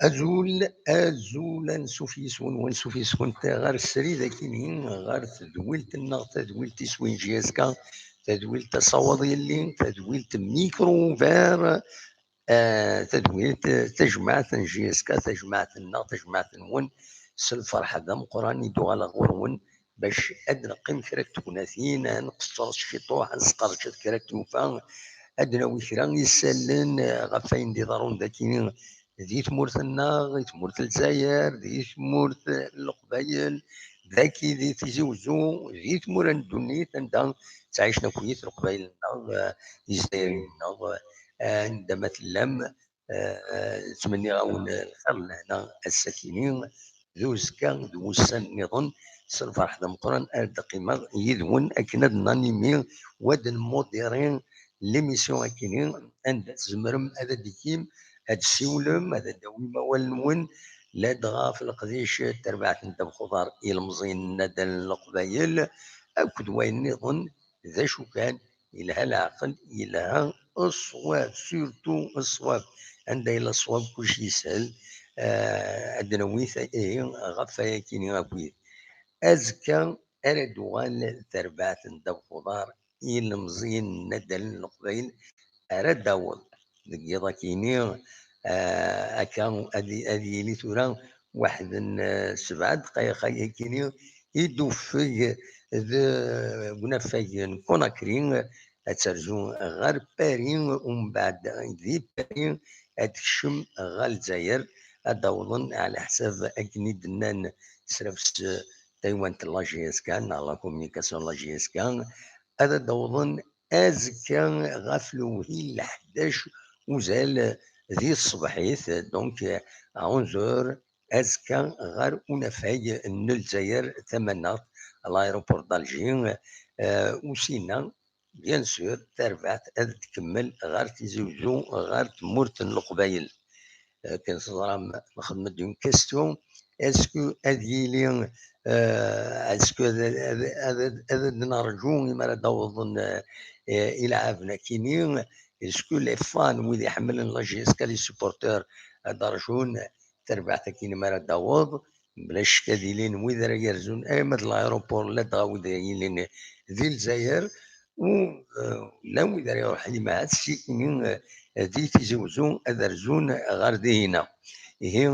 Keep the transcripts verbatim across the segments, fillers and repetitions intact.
Azul, azul, ansuf yes-wen, wansuf yes-went ɣer srid akini, ɣer tedwilt-nneɣ, tadwilt iswin J S K, tadwilt asawaḍ yelli, tadwilt micro ouvert, eh, tadwilt, eh, tajmaɛt n J S K, tajmaɛt-nneɣ, tajmaɛt-nwen, s lferḥ d ameqqran i d-uɣaleɣ ɣur-wen, bac ad neqqim kra n tegnatin, ad nqeṣṣer ciṭuḥ, ad nesqerdec kra n tlufa, ad d-nawi kra n yisallen, eh, ɣef wayen d-iḍerrun dagi di tmurt-nneɣ, di tmurt n Lezzayer, di tmurt n Leqbayel, dagi di Tizi Wezzu, di tmura n ddunit, anda ttɛicen akkit Leqbayel-nneɣ, eh, Izzayriyen-nneɣ, eh, anda ma tellam, eh, ttmenniɣ-awen lxir, lehna, ass-akini, d uzekka, d wussan nniḍen, s lferḥ d ameqqran, ad d-qqimeɣ yid-wen akken ad nanimi, u ad nmudiri l'émission akini, anda tzemrem ad d-tikim, ad d-siwlem, ad d-tawim awal-nwen, ladɣa ɣef leqdic n terbaɛt n ddabex uḍar ilemẓiyen n Nadal n Leqbayel, akked wayen nniḍen, d acu kan, yelha leɛqel, yelha ṣṣwab, surtout ṣṣwab. Anda yella ṣṣwab, kullec yeshel. Eh, ad d-nawi ta-, ihi, ɣef wayakini akkit. Azekka ara d-tuɣal terbaɛt n ddabex uḍar ilemẓiyen n Nadal n Leqbayel ara d-taweḍ. Deg yiḍ akini, eh, akka ad, ad yili tura waḥed n, eh, sebɛa ddqayeq ayakini i d-uffeg d, deg unafag n Conakry, ad terzu ɣer Paris, umbeɛd di Paris ad tekcem ɣer Lezzayer, ad d-awḍen ɛla ḥsab akken i d-nnan srafes taywant n la J S K, neɣ la communication n la J S K, ad d-awḍen azekka ɣef lewhi n leḥdac uzal di tṣebḥit, donc à onze heures, azekka ɣer unafag n Lezzayer tamaneɣt, l'aéroport d'Alger, euh, u sina, bien sûr, tarbaɛt ad tkemmel ɣer Tizi Wezzu, ɣer tmurt n Leqbayel. Akken teẓram, nxeddem-d une question. Est-ce que ad yili, euh, est-ce que ad, ad, ad, ad, ad nerǧu imi ara d-awḍen, euh, ilɛaben akini? Est-ce que les fans, wid iḥemmlen la J S K, les supporters, ad rjun tarbaɛt akini mi ara d-taweḍ? Bla ccek ad ilin wid ara yerzun arma d l'aéroport, ladɣa wid ara yilin di Lezzayer, u, eh, llan wid ara iruḥen imahat sikini, eh, di Tizi Wezzu ad rzun ɣer dihina. Ihi,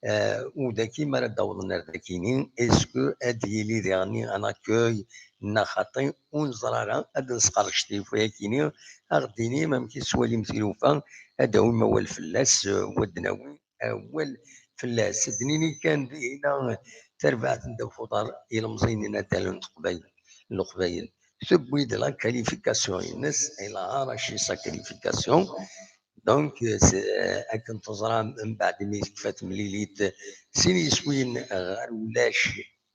eh, u daki mi ara d-awḍen ar dakini, est-ce que ad yili diɣenni un accueil neɣ xaṭi? Ur neẓri ara, ad nesqerdec tilufa-yakini, ad ɣ-d-inim amek i tettwalim tilufa, ad d-awim awal fell-as, eh, u ad d-nawi awal fell-as. Ad d-nini kan dihina tarbaɛt n ddabex uḍar ilemẓiyen n Nadal n Leqbayel, n Leqbayel tewwi-d la qualification-ines, elle a arraché sa qualification. Donc, c'est, akken teẓram, mbeɛd mi tekfa temlilit, sin yiswiyen ɣer ulac,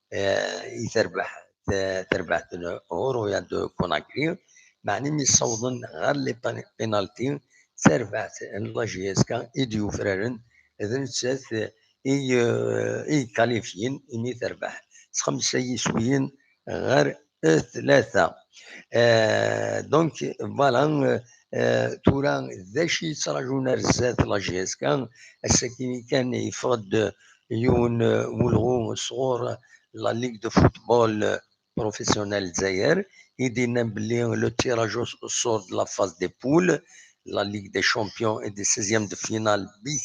eh, i terbeḥ, ta-, tarbaɛt n Horoya de Conakry, meɛna mi ssawḍen ɣer les pen-, penalty, d tarbaɛt n la J S K i d-yufraren, d nettat i, eh, i yekkalifyin imi terbeḥ s xemsa yiswiyen ɣer tlata. Eh, donc, voilà, eh, tura d acu i yettraǧun ar zdat la J S K? Ass-akini kan yeffeɣ-d yiwen, eh, ulɣu sɣur la Ligue de football, eh, professionnel Lezzayer, i d-yennan belli le tirage au, au sort de la phase des poules, la Ligue des champions et des seizièmes de finale, bih,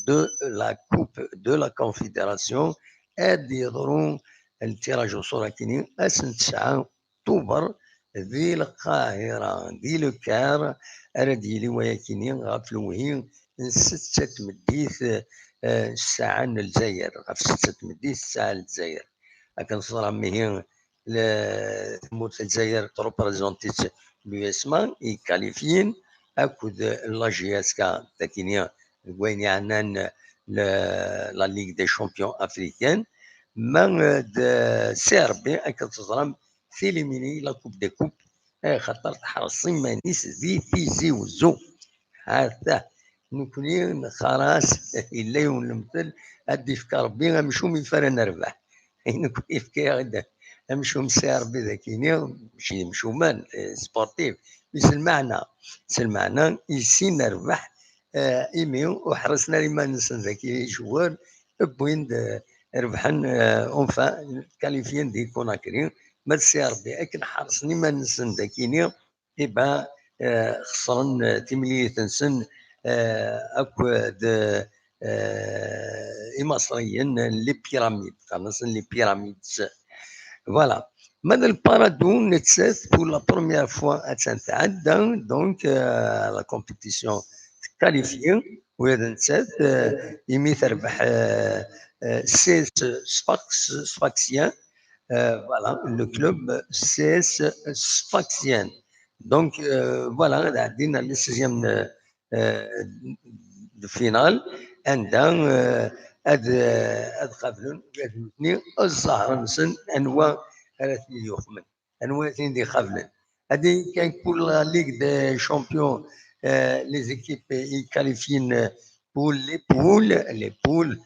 de la Coupe de la Confédération. Ad yeḍru le tirage au sort akini ass n tesɛa Tuber di Lqahira, di Le Caire, ara d-yili wayakini ɣef lewhi n setta tmeddit, eh, ssaɛa n Lezzayer, ɣef setta tmeddit ssaɛa n Lezzayer. Akken teẓram ihi, le-, tmurt n Lezzayer tṛuprezenti-tt l'U S M A, i kalifyin, akked la J S K, dakini deg wayen yeɛnan le-, la Ligue des Champions africaine, ma, eh, d C R B, akken teẓram, tilimini la Coupe des Coupes, eh, xaṭer teḥreṣ iman-is di Tizi Wezzu. Ata, nekni nxaras, yella yiwen lemtel, ad d-ifk Rebbi amcum ifa ara nerbeḥ. Nekni yefka-aɣ-d amcum C R B dakini, mačči d imcumen, eh, sportif, mais s lmeɛna, s lmeɛna, isin nerbeḥ, eh, imi ur ḥrisen ara iman-nsen daki ijewwren, wwin-d, eh, rebḥen, eh, enfin, kalifyin di Conakry, ma d C R B, akken ḥerṣen iman-nsen dakini, iba, eh, xesren, eh, timlilit-nsen, eh, akked, eh, Imaṣriyen, les pyramides, qqaren-asen les pyramides. Voilà. Ma d Lparadou, nettat, pour la première fois, attan tɛedda, donc, euh, la compétition, tkalifyi, ula d nettat, euh, imi terbeḥ, euh, euh, C S Sfax-, Sfaxien, euh, voilà, le club C S Sfaxien. Donc, euh, voilà, ad ɛeddin les seizièmes, euh, euh, de finale, anda, euh, ad, euh, ad qablen ula d nutni ẓẓher-nsen, anwa ara ten-id-yuqmen, anwa ara ten-id-iqablen. Adi kan pour la Ligue des Champions, euh, les équipes i kalifyin, euh, pour les poules, les poules,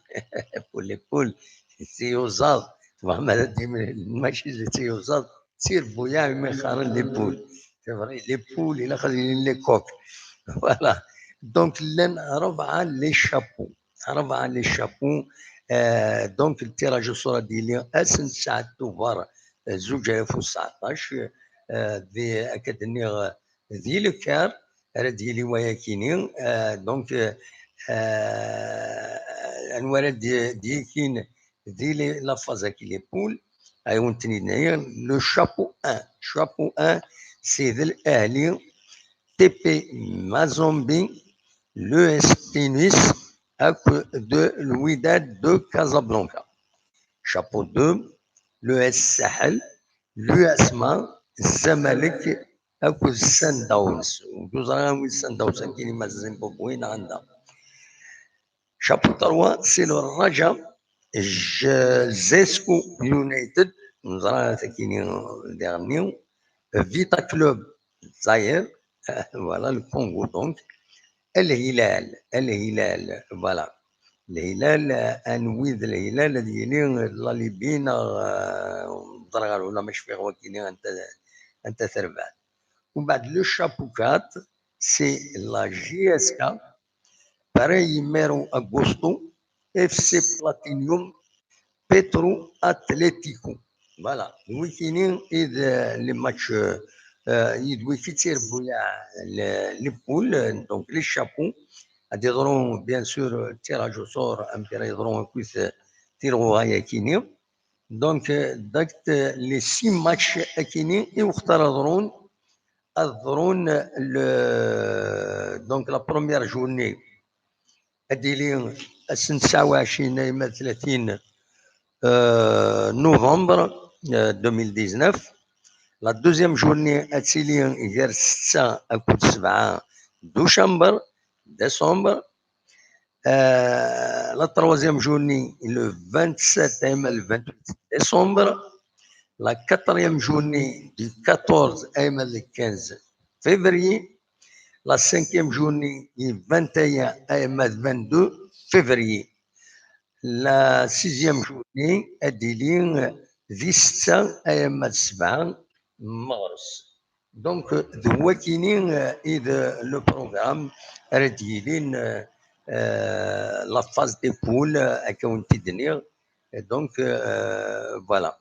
pour les poules, d tiyuzaḍ, tebɣam ad d-, mačči d tiyuzaḍ, d tirebbuyaɛ imi qqaren les poules. C'est vrai, les poules, ilaq ad ilin les coqs. Voilà. Donc, llan rebɛa les chapeaux. Rebɛa les chapeaux. Euh, donc, le tirage au sort ad yili ass n tesɛa Tuber, euh, zuǧ alaf u tseɛṭac, euh, di, akka d-nniɣ, di Le Caire, ara d-yili wayakini. Euh, donc, euh, euh, anwa ara d-, d-yikin di les, la phase-agi, les poules, ad awen-ten-id-nniɣ, le chapeau un. Chapeau un, c'est l'Ahli, T P Mazembe, l'E S Tunis, akked l'Wydad de Casablanca. Chapeau deux, l'E S Sahel, l'U S M A, Zamalek, akked Sundowns. Ur ẓriɣ anwi Sundowns, akken i ma Zimbabwe neɣ anda. Chapeau trois, c'est le Raja, J-, Zesco United, neẓra takini diɣenni, Vita Club Zaïre, voilà, le Congo donc, Al Hilal, Al Hilal, voilà. Le Hilal, anwi d Le Hilal, ad yili la Libye neɣ, euh, ur ẓriɣ ara, ula ma cfiɣ wakini anta, anta terbaɛt. Umbeɛd, le chapeau quatre, c'est la J S K, Primeiro Agosto, F C Platinum, Petro Atlético. Voilà. D wikini i d, euh, les matchs, euh, euh, i d wiki d tirebbuyaɛ, les, les poules, euh, donc les chapeaux. Ad yeḍru, bien sûr, tirage au sort, amek ara yeḍru akkit, euh, tirɣuɣa-yakini. Donc, euh, dak, euh, les six matchs akini i wextar ad ḍrun, ad ḍrun le, donc la première journée, ad d-tili ass n tesɛa u ɛecrin ayma d tlatin, euh, novembre, euh, deux mille dix-neuf. La deuxième journée ad tili gar setta akked sebɛa ducember, décembre. Euh, la troisième journée, le vingt-sept ayma le vingt-huit décembre. La quatrième journée, du quatorze ayma le quinze février. La cinquième journée, du vingt et un ayma le vingt-deux février. La sixième journée, ad d-tili di setta ayma d sebɛa meɣres. Donc, d wakini, euh, i d le programme ara d-yilin, euh, euh, la phase des poules, euh, akka wen-t-id-nniɣ. Et donc, euh, voilà.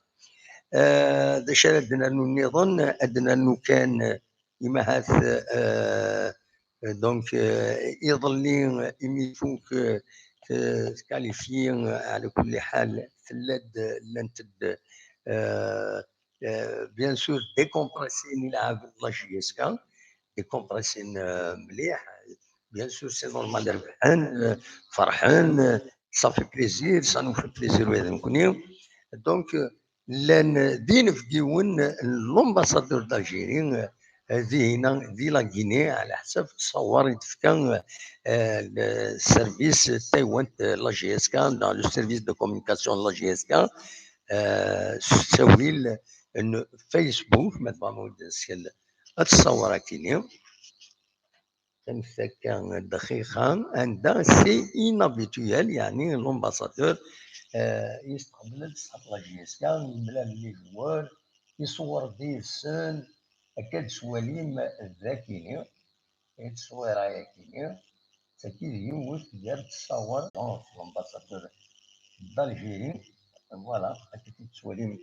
Euh, d acu ara d-nernu nniḍen? Ad d-nernu kan, euh, imahat, euh, donc, euh, iḍelli, euh, imi tfuk, euh, euh, qualifié, euh, على كل حال, tella-d, llant-d, euh, euh, bien sûr, décompressé n la J S K, décompressé, euh, مليح. Bien sûr, c'est normal, rebḥen, euh, فرحن, euh, ça fait plaisir, ça nous fait plaisir, oui, donc, euh, donc, euh, llan d inebgiwen n l'ambassadeur d'Algérie, euh, dihina, di la Guinée, على حسب تصور i d-tefka, euh, le service taywant, euh, la J S K, dans le service de communication de la J S K, euh, s ttawil n Facebook, ma tebɣam ad d-neskel ad تصور akini. Qqimet akka dqiqa, anda c'est inhabituel, يعني l'ambassadeur, euh, yestqbel-d s la J S K, yemlal les joueurs, iṣewwer-d yid-sen, akka d-twalim d akini, i ttṣwira-yakini, tagi d yiwet gar ttṣawar, donc l'ambassadeur d'Algérie, voilà, akka i ttwalim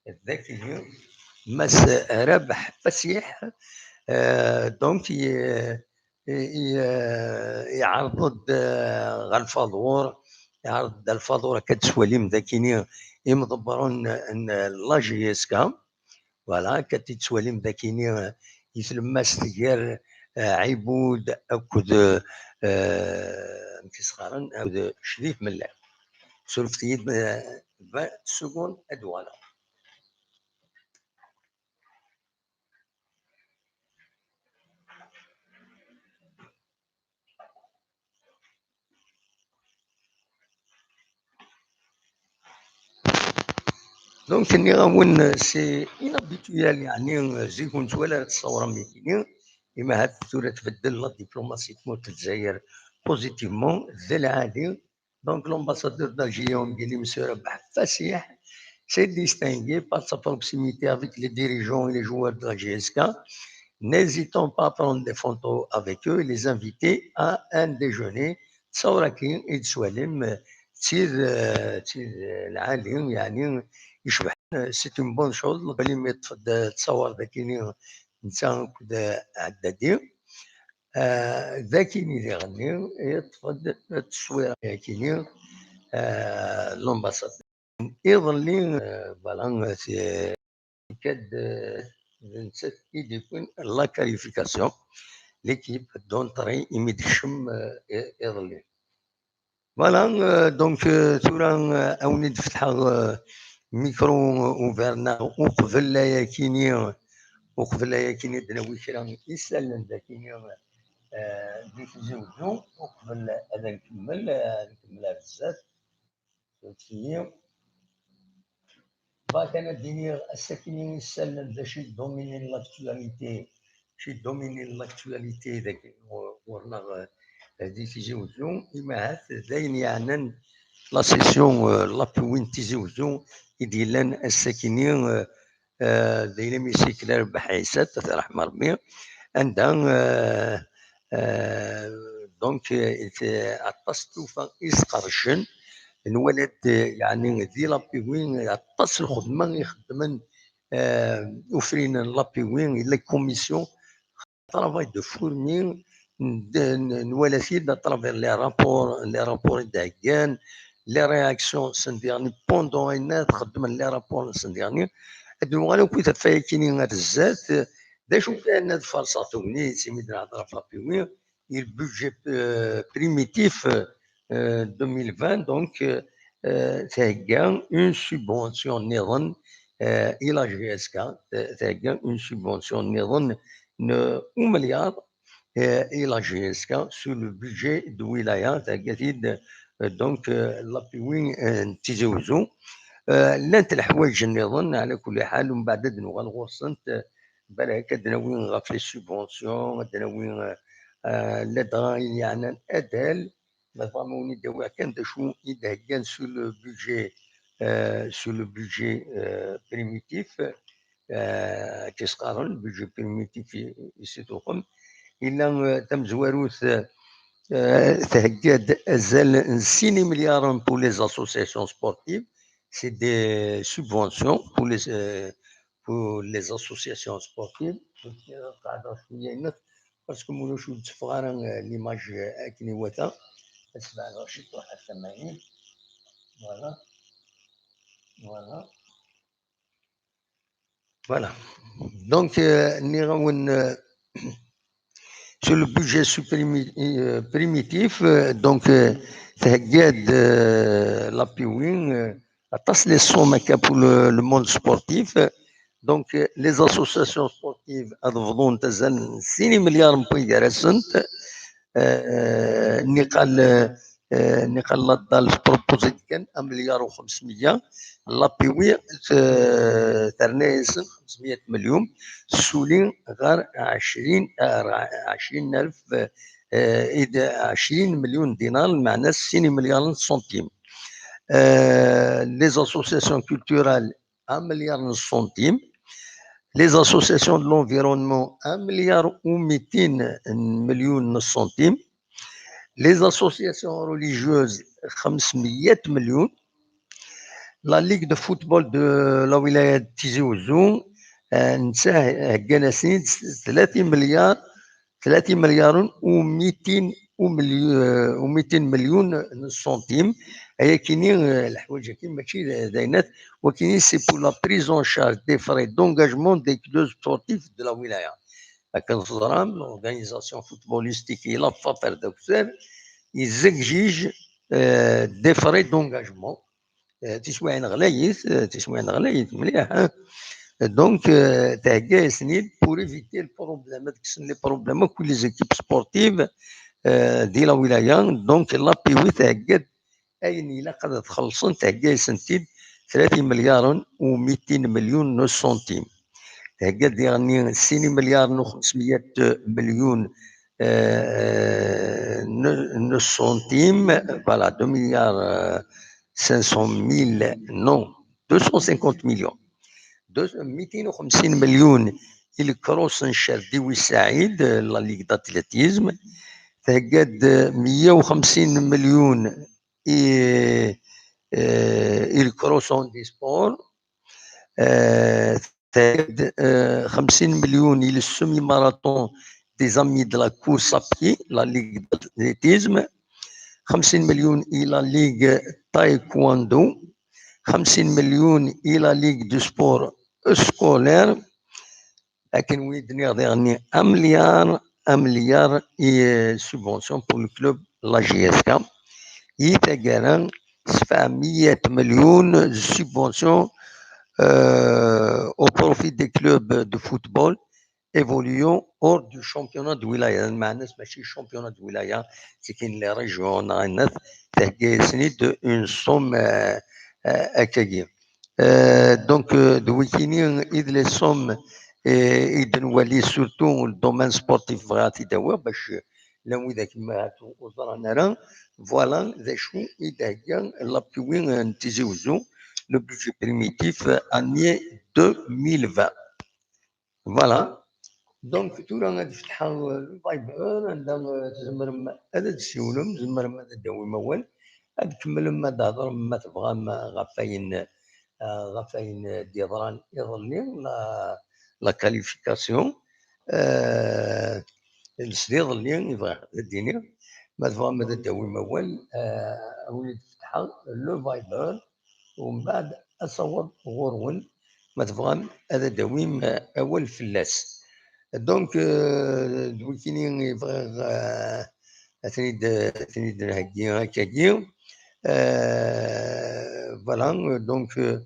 d akini, Mass Rabeḥ Fasiḥ, euh, donc, i, i, i, euh, iɛreḍ-d, euh, ɣer lfaḍur, iɛreḍ-d lfaḍur, akka d-twalim d akini imḍebbren n la J S K. Voilà, akka d-tettwalim d akini, euh, i tlemmast gar, euh, Ɛibud akked, euh, amek i s-qqaren, akked Crif Mellal. Surfet-iyi-d, euh, vingt secondes ad uɣaleɣ. Donc, nniɣ-awen, c'est inhabituel, يعني, zik ur nettwali ara ttṣawra am nekkini, imi ahat tura tbeddel la diplomatie n tmurt n Lezzayer positivement, d lɛali. Donc, l'ambassadeur d'Algérie en Guinée, monsieur Rabeḥ Fasiḥ, s'est distingué par sa proximité avec les dirigeants et les joueurs de la J S K, n'hésitant pas à prendre des photos avec eux et les inviter à un déjeuner. Ttṣawra-agi i d-tettwalim, d tid, d tid lɛali, يعني, icebḥen, c'est une bonne chose. Lbalim yeṭṭef-d ttṣawar d akini, netta akked Ɛeddadi. Ah, d akini diɣenni, yeṭṭef-d tteswira-yakini, ah, l'ambassadeur. Iḍelli, euh, voilà, c'est, euh, d nettat i d-yewwin la qualification, l'équipe d'entrée imi d-tekcem, euh, i-, iḍelli. Voilà, euh, donc, euh, tura, euh, ad wen-id-fetḥeɣ, euh, micro ouvert neɣ uqbel ayakini, uqbel ayakini ad d-nawi kra n isallen dakini, euh, di Tizi Wezzu, uqbel ad nkemmel, euh, ad nkemmel ar zdat. Surfet-iyi. Bɣiɣ kan ad d-iniɣ, ass-akini isallen d acu i dominin l'actualité, acu i dominin l'actualité dagi ɣur-, ɣur-neɣ, eh, di Tizi Wezzu, imi ahat d ayen yeɛnan la session, eh, n l'APW n Tizi Wezzu i d-yellan ass-akini, eh, eh, di l'hémicycle Rabeḥ Ɛisa, At Raḥma Rebbi, anda, eh, eh, donc, eh, aṭas n tufa i sqerdcen, nwala-d, eh, yeɛni di l'APW aṭas n lxedma i xeddmen, eh, ufrinen n l'APW, la commission travail de fourmi, n-, n-, nwala-t-id à travers les rapports, les rapports i d-heggan, les réactions n sen diɣni, pendant ayen ad xeddmen les rapports n sen diɣni, ad nuɣal akk i tafayakini ar zdat, d acu kan ad farṣeɣ tegnit, imi d-nehder ɣef l'APW, le budget, euh, primitif, euh, deux mille vingt, donc, euh, euh, thegga une subvention niḍen, euh, i la J S K, euh, thegga une subvention niḍen n umelyar, euh, i la J S K sur le budget de wilaya, thegga-t-id, euh, donc, euh, l'APW, euh, n Tizi Wezzu. Euh, llant leḥwayeǧ nniḍen, ɛla kulli ḥal, umbeɛd ad nuɣal ɣur-sent, euh, balak ad d-nawi ɣef les subventions, ad d-nawi, euh, euh, ladɣa ayen yeɛnan adal, ma tebɣam ad wen-id-awiɣ kan d acu i d-heggan sur le budget, euh, sur le budget, euh, primitif, euh, akken s-qqaren, budget primitif i, i s-ituqem. Yella, euh, tamezwarut, euh, thegga-d azal n sin imelyaren pour les associations sportives, c'est des subventions pour les, euh, pour les associations sportives. Parce que ma ulac ur d-teffeɣ ara, euh, l'image, euh, akken iwata. Voilà. Voilà. Donc, euh, نيغاون, euh, sur le budget supprimi-, euh, primitif, euh, donc, euh, تهجد, euh, l'A P W, euh, aṭas les sommes pour le, le monde sportif. Donc, euh, les associations sportives, ad bḍunt azal n sin imelyaren n wigarasen. Euh, niqal, euh, niqal la DAL tpropose-d kan un milliard u xemsmeyya, l'A P W, euh, terna-yasen xemsmeyya milyun, tessuli ɣer ɛecrin, ɣer ɛecrin alef, euh, i d ɛecrin milyun dinar, lmeɛna sin imelyaren n ṣṣuntim. Euh, les associations culturelles, un milliard n ṣṣuntim. Les associations de l'environnement, un milliard u mitin milyun n ṣṣuntim. Les associations religieuses, xemsmeyya milyun. La Ligue de football de la wilaya de Tizi Ouzou, euh, netta heggan-asen-id tlata imelyar, tlata imelyaren u mitin u milyu-, u mitin milyun n ṣṣuntim. Ayakini, euh, leḥwaǧ-agi mačči d, d aynat, wakini c'est pour la prise en charge des frais d'engagement des clubs sportifs de la wilaya. Akken teẓram, l'organisation footballistique i la FAF ar d akter yezzegzij, euh, des frais d'engagement. Euh, tiswiɛin ɣlayit, euh, tiswiɛin ɣlayit mliḥ, hein. Donc, euh, thegga-yasen-id pour éviter le problème, ad kksen les problèmes akk les équipes sportives, euh, di la wilaya. Donc, l'A P W thegga-d ayen ilaq ad t-xellṣen, thegga-yasen-id tlata imelyaren u mitin milyun n ṣṣuntim. Thegga-d diɣenni sin imelyaren u xemsmeyya milyun, euh, n, n ṣṣuntim, voilà, deux milliards, euh, cinq cent mille, non, deux cent cinquante millions. Deux, mitin u xemsin milyun i lkrus n Cerdiwi Saɛid, la Ligue d'athlétisme. Thegga-d meyya u xemsin milyun i, euh, i lkrus handisport. Euh, thegga-d, euh, xemsin milyun i le semi-marathon des amis de la course à pied, la Ligue d'athlétisme. Xemsin milyun i la Ligue taekwondo. Xemsin milyun i la Ligue du sport scolaire. Akken wid-nniɣ diɣenni, un milliard, un milliard i, euh, subvention pour le club la J S K. I taggara, sebɛemya milyun de subvention, euh, au profit des clubs de football évoluant hors du championnat de wilaya. Lmeɛna-s mačči championnat de wilaya, c'est que les régions, neɣ ayen, thegga-yasen-id une somme, euh, euh, akkagi. Euh, donc, euh, d wikini i d les sommes, euh, i d-nwali surtout le domaine sportif, bɣiɣ ad t-id-awiɣ bac llan widak ma ur ẓran ara. Voilà d acu i d-thegga l'A P W n Tizi Ouzou, le budget primitif, euh, année deux mille vingt. Voilà. Donc, tura ad fetḥeɣ, euh, le Viber, anda, euh, tzemrem ad d-tsiwlem, tzemrem ad d-tawim awal, ad tkemmlem ad d-thedrem ma tebɣam, euh, ɣef wayen, euh, ɣef wayen, euh, d-yeḍran iḍelli, la, la qualification, euh, s iḍelli i bɣiɣ ad d-iniɣ. Ma tebɣam ad d-tawim awal, euh, ad wen-id-fetḥeɣ le Viber, umbeɛd ad taweḍ ɣur-wen, ma tebɣam ad d-tawim, euh, awal fell-as. Donc, euh, d wikini i bɣiɣ, euh, ad ten-id, ad ten-id-nheggi akkagi. Euh, voilà, donc, euh,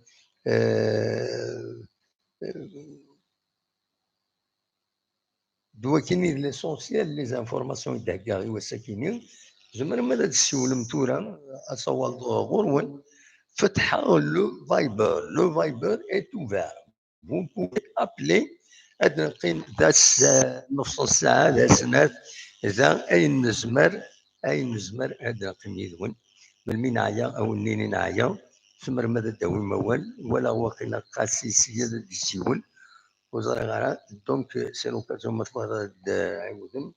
euh, d wakini d l'essentiel, les informations i d-heggaɣ i wass-akini. Tzemrem ad d-tsiwlem tura, ad taweḍ ɣur-wen. Fetḥeɣ le Viber. Le Viber est ouvert. Vous pouvez appeler. Ad neqqim d ass, eh, nefṣ ssaɛa, d asnat, da ayen nezmer, ayen nezmer ad neqqim yid-wen. Melmi neɛya, ad wen-nini neɛya. Tzemrem ad d-tawim awal, wala waqila Qasi Siyad ad d-yessiwel. Ur ẓriɣ ara. Donc, c'est l'occasion, ma tebɣiḍ ad d-ɛiwdem,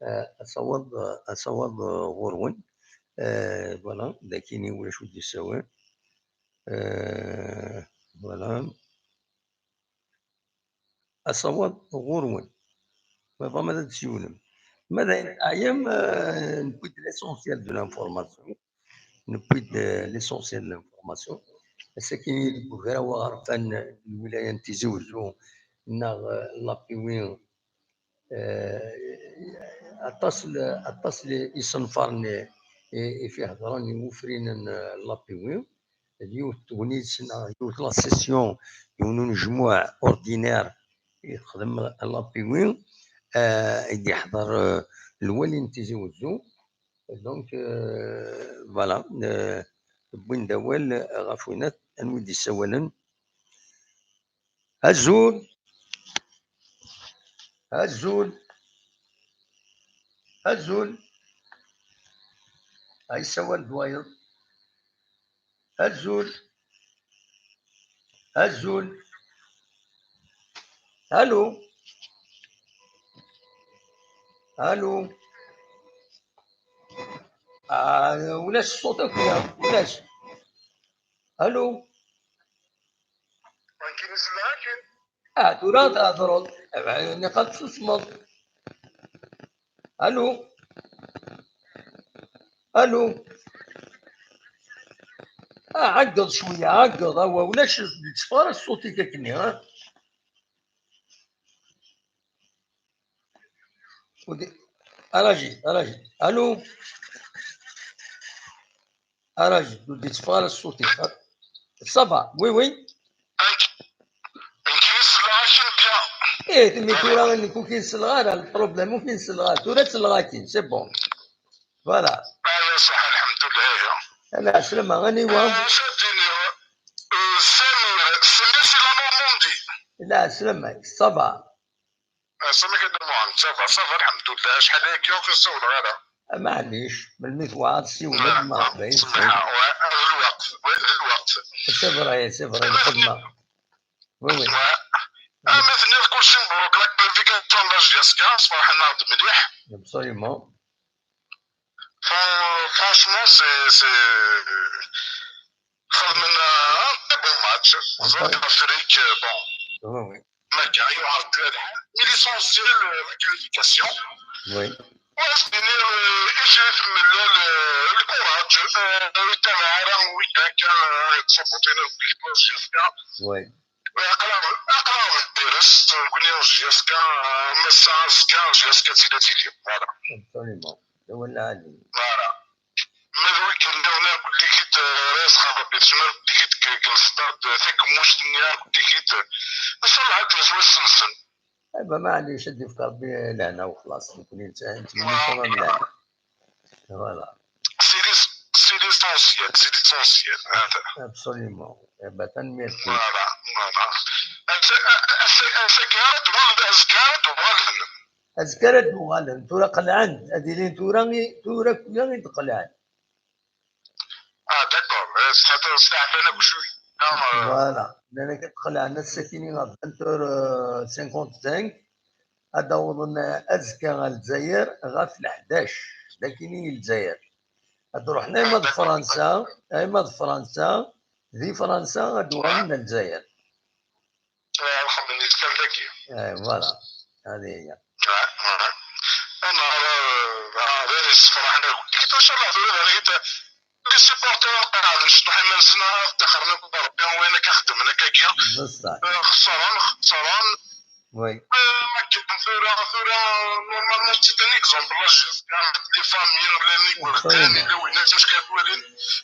eh, ad taweḍ, ad taweḍ, eh, ɣur-wen. Eh, voilà, d akini ulac ur d-yessawi. Eh, voilà. Ad taweḍ ɣur-wen. Ma tebɣam ad d-tsiwlem. Ma d ayen teɛyam, euh, newwi-d l'essentiel de l'information. Newwi-d, euh, l'essentiel de l'information. Ass-agi i deg ugraw aɣerfan n lwilaya n Tizi Wezzu neɣ, euh, Lapiwi, euh, aṭas n, aṭas n yisenfaren i, i, i fi hedren iwufrinen n, euh, Lapiwi. D yiwet n tegnit neɣ yiwet la session, yiwen unejmuɛ ordinaire i texdem Lapiwi, euh, i d-yeḥḍer, euh, lwali n Tizi Wezzu. Donc, euh, voilà, euh, wwin-d awal ɣef winat, anwa i d-yessawalen. Azul! Azul! Azul! Ay, yessawal-d wayeḍ. Azul! Azul! Allô? Allô? Ah, ulac ṣṣut akk-a, ulac. Allô? Akken iselleɣ akken. Ah, tura ad thedreḍ. Niqal tessusmeḍ. Allô? Allô? Ah, ɛeggeḍ cwiya, ɛeggeḍ. Awa, ulac, ur d-yetteffeɣ ara ṣṣut-ik akkenni, ha? Ur d-, arajid, arajid. Allô? Arajid, ur d-yetteffeɣ ara ṣṣut-ik. Ça va, oui, oui. Nekk yesleɣ akken bien. Eh, mi tura nekk ur k-in-selleɣ ara, le problème ur k-in-selleɣ ara. Tura selleɣ akin, c'est bon. Voilà. Ah, ya ṣaḥ, lḥemdullah, ya. Ala, ɛeslama, aniwa? Ah, s ad d-iniɣ, euh, Samir, Samir si la Normandie. Ala, ɛeslama, ça va. Ah, ça va, ça va, ça va, lḥemdullah. Acḥal ayagi ur k-ssiwleɣ ara. Ah, maɛlic, melmi tebɣa ad ssiwleḍ, ah, merḥba yis-k. Ah, ouais, d lweqt, ouais, d lweqt. C'est vrai, c'est vrai, lxedma. Oui, oui. Ah, ma tenniḍ kulci mebruk, la qualification de la J S K, sferḥen-aɣ-d mliḥ. Absolument. Fran-, franchement, c'est, c'est, xedmen, euh, un très bon match. Ẓer Afrique, euh, bon. Oui, oui. Ma kien yuɛer-d lḥal, mais l'essentiel, euh, la qualification. Oui. Wa s-d-iniɣ, euh, icrif mlal, euh, le courage, euh, ur yettabaɛ ara wid akka, euh, yettṣabuṭin akk deg la J S K. Oui. Aql-aɣ, aql-aɣ ndires, nekkni J S K, massa azekka J S K tili tili. Voilà. Absolument. D awal lɛali. Voilà. Ma d wigi nniḍen akk deg-i d, eh, ara yesxerben, ma d wigi deg, deg lestad, takemmust-nni akk deg-i d, ncallah ad d-yas wass-nsen. Eh ben, maɛlic, ad d-yefk Rebbi lehna u xlaṣ, nekkni netta-, nettmenni-d lehna. Voilà. C'est l'ess-, c'est l'essentiel, c'est l'essentiel. Absolument. Eh ben, tanemmirt-ik. Voilà, voilà. Azekka, azekka, azekka ara d-uɣalen, azekka ara d-uɣalen. Azekka ara d-uɣalen. Tura qelɛen. Ad ilin tura i, tura akk-ya i d-qelɛen. Ah, d'accord. Eh, s-, s-, steɛfan akk cwiya. Ah, euh. Voilà. Llan akka d-qelɛen ass-akini ɣef vingt heures cinquante-cinq. Ad awḍen azekka ɣer Lezzayer ɣef leḥdac, d akini i Lezzayer. Ad ruḥen ayma d Fransa, ayma d Fransa, di Fransa ad uɣalen ar Lezzayer. Eh, lxedma-nni kan dagi. Eh, voilà. Hadi hiya. Ah, ah. Anehhar, ah, d ayen yessefraḥen akk. Ncallah tura d ayen les supporters qeɛden ceṭṭaḥ iman-nsen, ah, ttaxren akk Rebbi, wayen akka xeddmen akkagi. Bessah. Eh, xesren, xesren. Oui. Eh, ma kien tura, tura, normalement, c'est un exemple. La J S K, les familles, les igerdan, yella winna, acu akka twalin,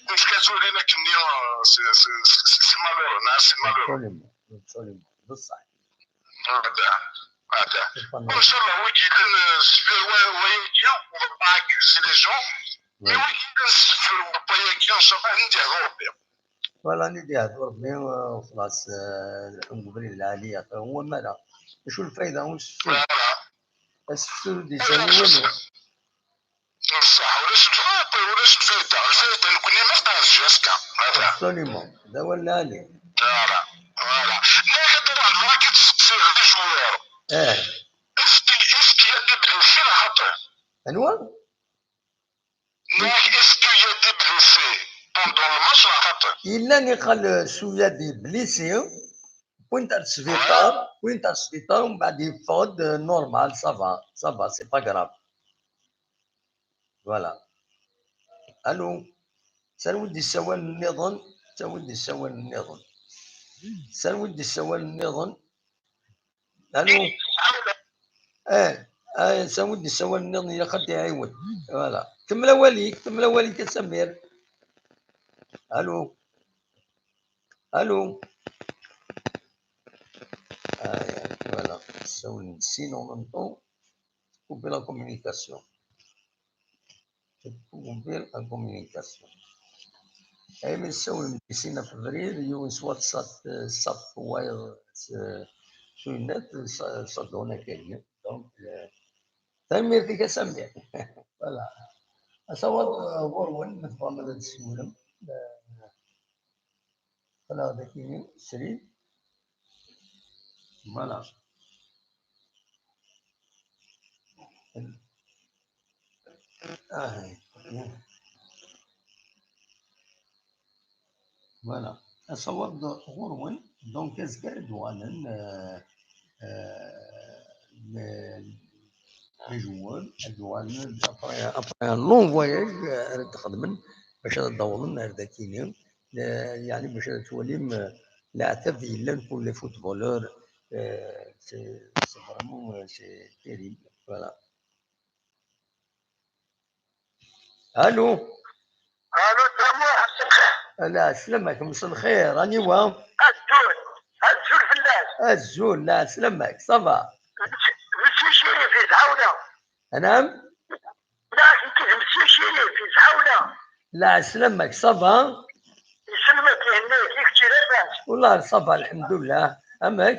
acu akka twalin akkenni, ah, c'est, c'est, c'est, c'est malheureux, neɣ c'est malheureux. Absolument, absolument. Bessah. Hada, hada. Ncallah, wagi yellan, eh, sfir wa-, wayagi, on va pas accuser les gens, mais wagi yellan sfir wayagi, ncallah, ad d-yehdu Rebbi. Voilà, ad d-yehdu Rebbi, eh, xlaṣ, eh, lḥum deg ubrid lɛali, axir n wammar-a. Acu lfayda n usefsu? Voilà. Asefsu ur d-yettawi walu. Ṣṣeḥ, ulac lfayda, ulac lfayda. Lfayda nekkni ma teqɛed J S K. Hada. Absolument. D awal lɛali. Voilà, voilà. Nniɣ-ak ad ruḥeɣ ad k-id-sseqsiɣ d ajewwir. Eh. Est-ce que, est-ce qu'il y a des blessés neɣ xaṭi? Anwa? Nniɣ-ak, est-ce qu'il y a des blessés pendant le match neɣ xaṭi? Yella niqal, euh, suya des blessés. Wwin-t ar sbiṭar, wwin-t ar sbiṭar, umbeɛd yeffeɣ-d, euh, normal, ça va, ça va, c'est pas grave. Voilà. Allô. Sɛan win d-yessawalen nniḍen? Sɛan win d-yessawalen nniḍen? Sɛan win d-yessawalen nniḍen? Allô. Eh, eh, sɛan win d-yessawalen nniḍen, ilaq ad d-iɛiwen. Voilà. Kemmel awal-ik, kemmel awal-ik a Samir. Allô. Allô. Ah, voilà. Ssawlen sin en même temps. Couper la communication. Couper la communication. Ay mi nessawel medicine ɣef ubrid, yiwen s WhatsApp, eh, software, eh, s uyennat, sa-, ṣaddun akali. Donc, eh, tanemmirt-ik a Samir. Voilà. Asawaḍ, eh, ɣur-wen, ma tebɣam ad d-tessiwlem. Eh, Qqleɣ dagi srid. Voilà. Ah, voilà. Asawaḍ ɣur-wen, donc azekka ad d-uɣalen, euh, euh, les, les joueurs, ad d-uɣalen après, après un long voyage, euh, ara d-xedmen bac ad d-awḍen ar dakini. Euh, yeɛni bac ad twalim, euh, leɛtab yellan pour les footballeurs, euh, c'est, c'est vraiment, euh, c'est terrible. Voilà. Allô. Allô, Samuḥ, mselxir. Lɛeslama-k, mselxir, aniwa? Azul, azul fell-ak. Azul, lɛeslama-k, ça va? Monsieur Chérif, yesɛawna. Anam? Yak, nekk d Monsieur Chérif, yesɛawna. Lɛeslama-k, ça va? Yesselmek, yenna-k, i kečč labas? Wallah, ça va, lḥemdullah. Amek?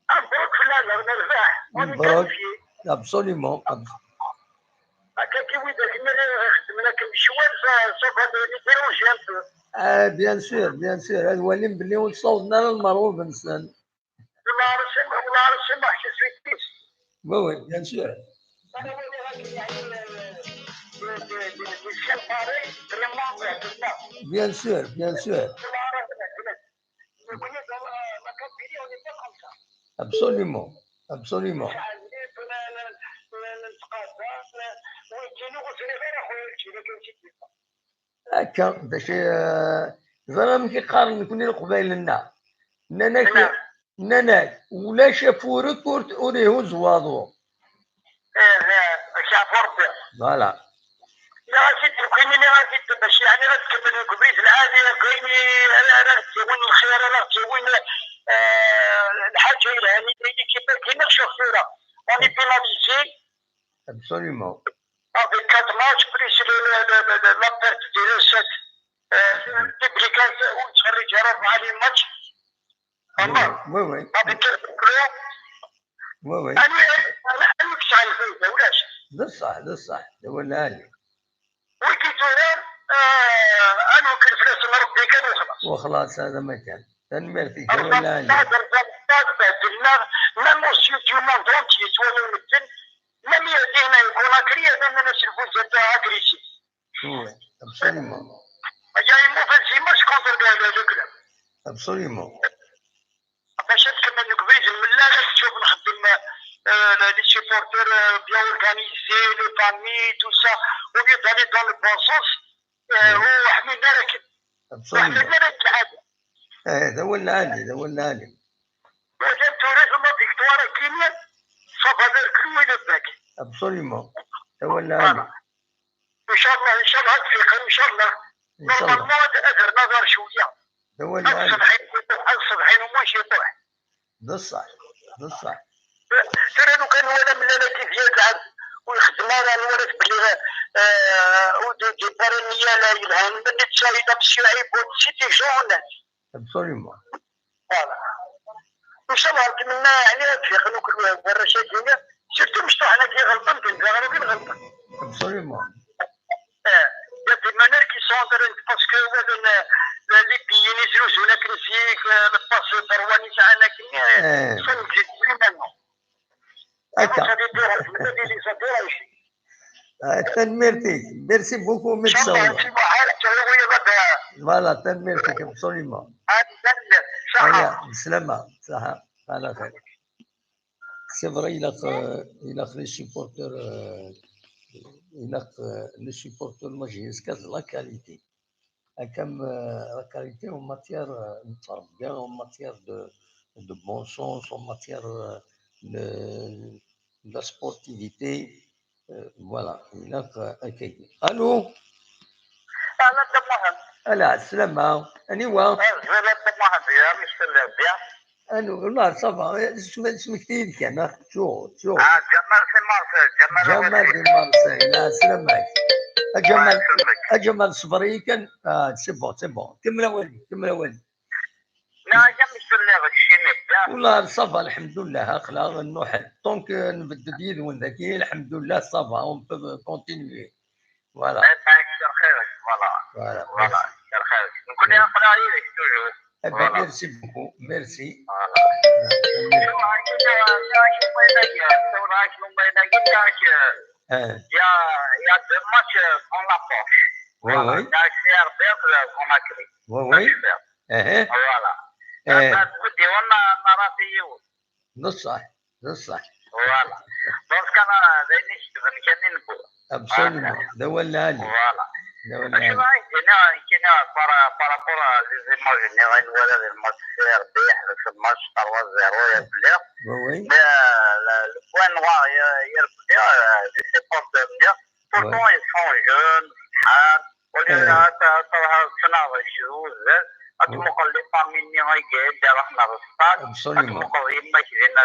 Mebṛuk fell-aneɣ, nerbeḥ. On est qualifié. Absolument. Ab- Akka i widak nniḍen ara ixeddmen akken ccwal, ça, ça va les déranger un peu. Ah, bien sûr, bien sûr. Ad walin belli ur ssawḍen ara lmerɣub-nsen. Wallah, je suis triste. Oui, oui, bien sûr. Bien sûr, bien sûr. Absolument, absolument. Akka, d acu, eh, ẓer amek i qqaren nekni Leqbayel-nneɣ. Nnan-ak, nnan-ak, ulac afurek ur, ur ihuzz waḍu. Ih, ih, ɣef Rebbi. Voilà. Nniɣ-as-id nekkini, nniɣ-as-id bac yeɛni ad tkemmel deg ubrid lɛali, akken ara, ara ɣ-d-yawin lxir, ara ɣ-d-yawin, eh, lḥaǧa yelhan i l'équipe-agi, neɣ tura. On est pénalisé. Absolument. Avec quatre matchs, plus le, le, le, le, la perte des recettes, euh, public, ur yettferrij ara rebɛa les matchs. Oui, oui. Avec quatre clubs. Oui, oui. Ani, ani, ani yesɛa lfayda, ulac. D ṣṣeḥ, d ṣṣeḥ. D awal lɛali. Wigi tura, eh, ad nwekkel fell-asen Rebbi kan wexlaṣ. Wexlaṣ, hada ma kan. Tanemmirt-ik, d awal lɛali. Rebbi, Rebbi, Rebbi, behdlen-aɣ, même aux yeux du monde entier, yettwali medden, même dihin ay Conakry, ad amen aselbuzat agressif. Oui, absolument. Il y a une mauvaise image contre le, le, le club. Absolument. Bac ad tkemmel deg ubrid n mellal, ad teččur nxeddem, euh, les supporters, euh, bien organisés, les familles, tout ça, au lieu d'aller dans le bon sens, euh, ur ḥmilen ara akken. Ur ḥmilen ara akken. Eh, d awal lɛali, d awal lɛali. Mazal tura la victoire-agi, ça va vers clou et le bec. Absolument. D awal lɛali. Voilà. Inchallah, inchallah, ad fiqen, inchallah. Inchallah. Normalement, ad, ad rren aḍar cwiya. D awal lɛali. Ad ṣebḥin, ad ṣebḥin, au moins ciṭuḥ. D ṣṣeḥ, d ṣṣeḥ. Tura lukan nwala mellal-agi d yir lɛebd ur ixeddem ara, nwala-t belli, euh, ur d-, d-, d-, d-, nniya la yelhan, ma d-, d-, d-, c'est des gens honnêtes. Absolument. Voilà. Inchallah, ntemmenna, yeɛni, ad fiqen akk warrac-agi, surtout mecṭuḥen-agi ɣelṭen, d imezdaɣ-agi ɣelṭen. Absolument. Eh, il y a des meneurs qui sont en train de, parce que, euh, le, le, les billets, les yeux, la critique, euh, le passe, le Barwani, ça, on a gagné, euh, ça existe plus maintenant. Vraiment, ça les dérange, ça les, ça dérange. Ah, tanemmirt-ik. Merci beaucoup, Metsawa. Voilà, tanemmirt-ik, absolument. Allez, bislama, ṣaḥa. Ala xir. C'est vrai, il a, il a fait supporter, euh, il ne supporte ma jusqu'à la qualité. Comme la qualité en matière de travail, en matière de, de bon sens, en matière de, de la sportivité. Voilà. Allô? Allô, Mohamed. Allô, السلامة. أنيوا؟ Mohamed, يا مشكل bien. أنو والله ça va. اسمك تيد كان شو شو؟ آه، جمال في مارسيل. جمال جمال في مارسيل. لا، سلامك. أجمل أجمل صبري كان. آه، c'est bon, c'est bon. كمل أولي، كمل أولي. لا، يا مشكل غشيني بزاف. والله ça va، الحمد لله. أخلا نوحل donc نبدد يد وين ذاكي، الحمد لله ça va، on peut continuer. Voilà. يكثر خيرك. Voilà. Voilà. Voilà، يكثر خيرك. نكون يا أخي رايك toujours. Eh ben, merci beaucoup. Merci. Voilà. شو رايك؟ شو رايك؟ شو رايك؟ شو رايك؟ Euh, Il y a, il y a deux matchs, euh, qu'on approche. Oui, oui. Il y a C R B F, euh, qu'on a créé. Oui, oui. Eh, eh. Voilà. Eh. بس ودي والله ما راسي يوم. بصح، بصح. Voilà. Donc أنا دايما نشتغل كان نقول. Absolument. ده ولا علي. Voilà. ده ولا شو علي. رايك هنا، هنا par, par rapport à les images اللي غنوري هذا الماتش سي ار بي، حنا في الماتش trois zéro يا بلي. Oui, oui. Mais, euh, le, le point noir, il y a, il y a le point, euh, je sais pas, c'est bien. Pourtant, ils sont jeunes, hein. Au lieu de ça, ça va se faire des choses, hein. أتمقل لي فاميلي غير دار احنا في الصاد. Absolument. أتمقل يماك هنا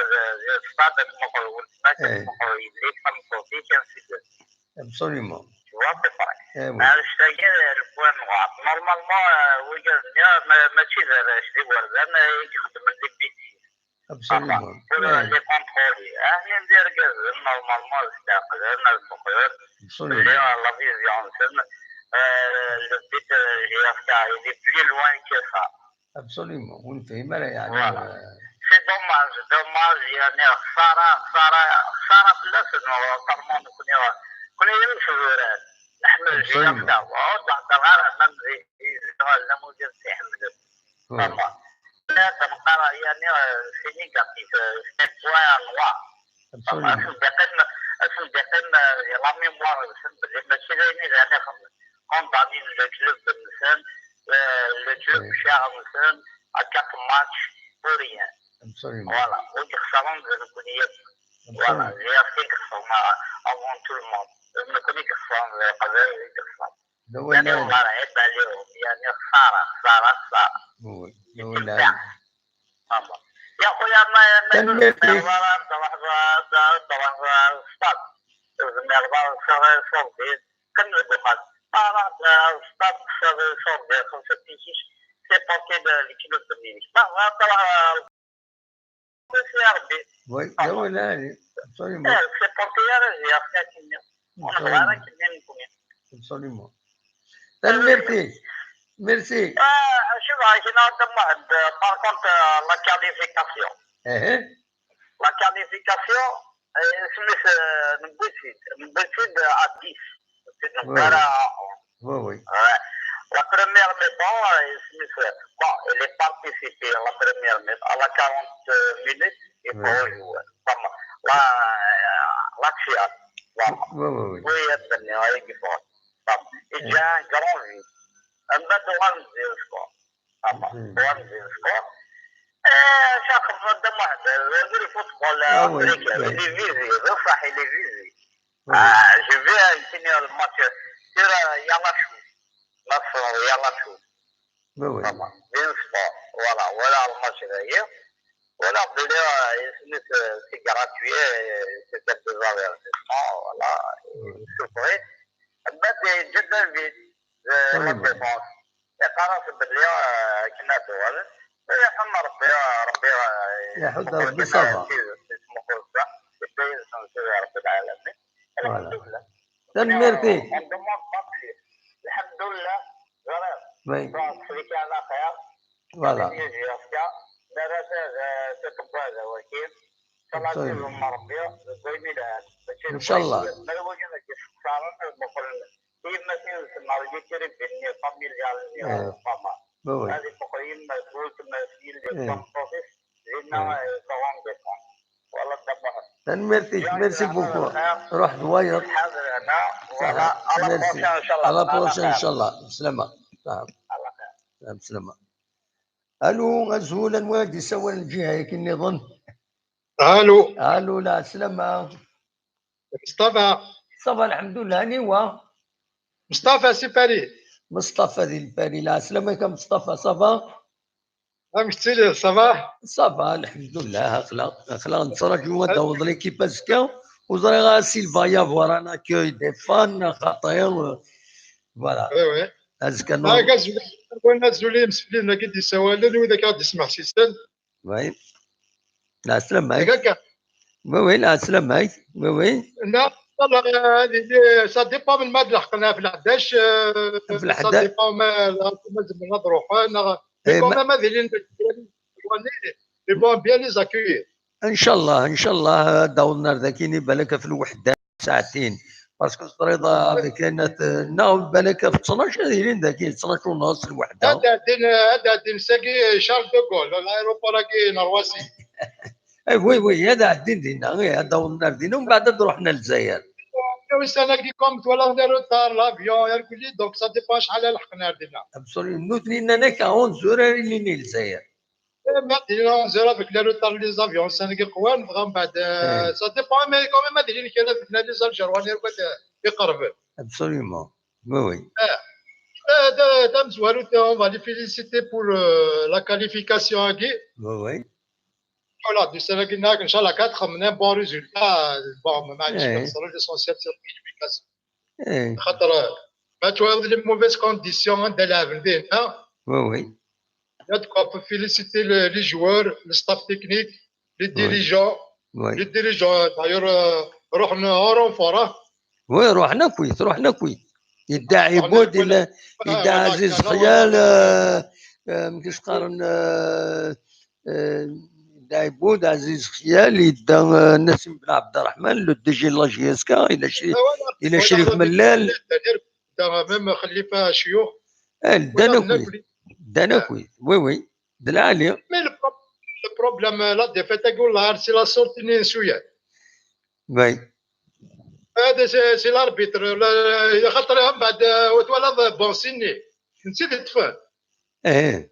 في الصاد، أتمقل ولدك، إيه. أتمقل يديك، فهمت كيف كان في Absolument. Tu vois, c'est pareil. Eh oui. معليش، تاكي le point noir. Normalement, euh, ويقال لي، آه، ما، ماشي دابا شي وردان، آه، يخدم لي بيتي. Absolument. Pour Eh, les contrôler. آه، ندير كاز، normalement، استقلال، البقير. Absolument. J'ai la vision, c'est, euh, le but, euh, J F K, il est plus loin que ça. Absolument. ونفهم أنا يعني. Voilà. آه، C'est dommage, dommage، يعني خسارة، خسارة، خسارة في الناس إنه طالما كنا، كنا يمشوا الوراد. نحن Absolument. J F K، وعود بعد الغرض ما نزيد، لا مدير تحمل. Oui. Vraiment. لا، تنقرا يعني، آه، c'est négatif، آه، c'est point noir. Absolument. اسم دقيقنا، اسم دقيقنا، la mémoire، ماشي دايرين يعني خمس. كون بعدين le club نسان، آه، le club Oui. شاغ نسان، à quatre matchs pour rien. Absolument. Voilà، ويخسرون الكلية. Voilà، Absolument. هي فين خسرنا avant tout le monde. نكون يخسرون القبائل يخسرون. ده يعني ولا والله العيب عليهم، يعني خسارة، خسارة، خسارة. Oui. ده يتم ولا تاع. آه. يا خويا ما، ما تنميرتي. يقولش ضرب، ضرب، ضرب، ضرب، ضرب، ضرب، ضرب، ضرب، ضرب، كمل بقى. آه، راه، آه، ستاد، ستاد، ستاد، خمسة تيشيش، سي بارتي د-، لكيلو الدنيا. ما، ما، ما، ما، يا ربي. Oui, ده ولا علي. Absolument. آه، سي بارتي يا رجل، يا أخي، كيما. وأنا Absolument. صغيرة كيما نكون. Absolument. تنميرتي. Merci. آه، شوف، عايشين عندهم واحد، آه، par contre، آه، la qualification. ايه. La qualification، آه، سميت، آه، نبوسيد، نبوسيد، آه، à dix. نبوسيد Oui. نبارة. Oui, oui. Ouais. La première mi-temps، آه، سميت، آه، bon, il est participé la première mi-temps. À la quarante minutes, il Oui. faut jouer. Bon, la, la Tchad. Bon. Oui, oui, oui. Oui, il y a de, il y a du fort. Bon. Il y a un grand vide. Un bâton de score. Bon. Mhm. Grand vide score. آه، شاخص قدام واحد، غير الفوتبول آه، oui, أفريقيا، oui. il est visé، بصح il est visé. Oui. آه، je vais continuer le match. سير، آه، يلا شوف. نصر، يلا شوف. Oui, oui. Vraiment. Bien sport. Voilà، voilà le match هذايا. Voilà، بلي، آه، c'est gratuit، c'est un peu avertissement، voilà. Oui. C'est vrai. من بعد جدا vite، آه، Oui, la oui. défense. يقرا بلي، آه، كنا دول. يرحم ربي، آه، ربي، آه، يحفظ يقول ربي لنا صافا. سير، سير، سير، سير، يا رب العالمين. Voilà. الحمد لله. تنميرتي. On demande pas plus. الحمد لله. Voilà. Oui. Donc، c'est على خير. Voilà. يجي يرجع. لا، لا، لا، لا، تتبع الوكيل. إن شاء الله طيب. يجيبهم ربي. زويني لها. إن شاء الله. ما هو جينا كيف صار، المفروض. هي ما تنسى، ما هو يجي يربي، فاميليال، إيه. فما. Oui, oui. هذه تقييم مسؤول، تماثيل، إيه. فام بروسيس. لأنه، إيه. طبعاً بيكون. والله دابا. تنميرتي، merci beaucoup. روح دوايط. حاضر هنا. Voilà, à la prochaine, inchallah. À la prochaine, inchallah. Bslama. Salam. Salam, bslama. Allô, azul, anwa i d-yessawalen lǧiha-agi nniḍen? Allô. Allô, lɛeslama. Mustafa. Mustafa, lḥemdullah, aniwa? Mustafa si Paris. Mustafa di Paris, lɛeslama-k a Mustafa, ça va? Amek tettiliḍ, ça va? Ça va, lḥemdullah, aql-aɣ, aql-aɣ nettraǧu ad d-taweḍ l'équipe azekka. Ur ẓriɣ ara si lbaya bɣa un accueil des fans, xaṭi, euh, voilà. Oui, oui. Azekka, non. Azul, azul i yimsefliden-agi d-yessawalen, wid akka d-ismeḥsisen. Oui. Lɛeslama-k. Akka. Oui, oui, lɛeslama-k. Oui, oui. Non, والله, هذه, ça dépend من ما d-leḥqen ɣef leḥdac, euh, ça dépend ma, ma zemren ad ruḥen, neɣ, mais quand même, ad ilin, ils vont bien les accueillir. Inchallah, inchallah, ad d-awḍen ar daki, balak ɣef lweḥda. Saɛtin. Parce que teẓriḍ, avec, neɣ balak ɣef ttnac ad ilin daki, ttnac u nneṣ, lweḥda. Ad ɛeddin, ad ɛeddin sagi Charles de Gaulle, l'aéroport-agi n Roissy. Eh, oui, oui, ad ɛeddin dinna, eh, ad awḍen ar dinna, umbeɛd ad ruḥen ar Lezzayer. Ussan-agi, comme twalaḍ, les retards, l'avion, irkelli, donc ça dépend acḥal ara leḥqen ar dinna. Absolument. Nutni nnan-ak à onze heures ara ilin i Lezzayer. Eh, ma d-ilin onze heures avec les retards n les avions, ussan-agi qwan, dɣa mbeɛd, euh, ça dépend, mais quand même, ad ilin kra deg les Algérois, arma d iqerben. Absolument. Oui, oui. Eh, eh, da, tamezwarut, on va les féliciter pour, euh, la qualification-agi. Oui, oui. Voilà, d-ussan-agi nnan-ak, inchallah, ad xedmen un bon résultat. Bon, maɛlic, l'essentiel, c'est la qualification. Eh. Xaṭer, ma twalaḍ les mauvaises conditions anda lɛeben dinna. Oui, oui. Là, de quoi, on peut féliciter le, les joueurs, le staff technique, les dirigeants. Oui. Les dirigeants, d'ailleurs, euh, ruḥen en renfort, hein. Oui, ruḥen akkit, ruḥen akkit. Yedda Ɛibud, yella, yedda Ɛziz Xyal, euh, euh, amek i s-qqaren, euh, euh, yedda Ɛibud, Ɛziz Xyal, yedda, euh, Nassim Ben Ɛebderreḥman, le D G n la J S K, yella Crif, yella Crif Mellal. Même Xlifa Ciyux. Eh, ddan akkit. Ddan akkit. Oui, oui. D lɛali. Mais le pro-, le problème, la défaite-agi, c'est la sortie n Souya. Oui. Hada c'est, c'est l'arbitre. Xaṭer mbeɛd, euh, twalaḍ Bonsi-nni. Netta i d-yeṭṭfen. Eh.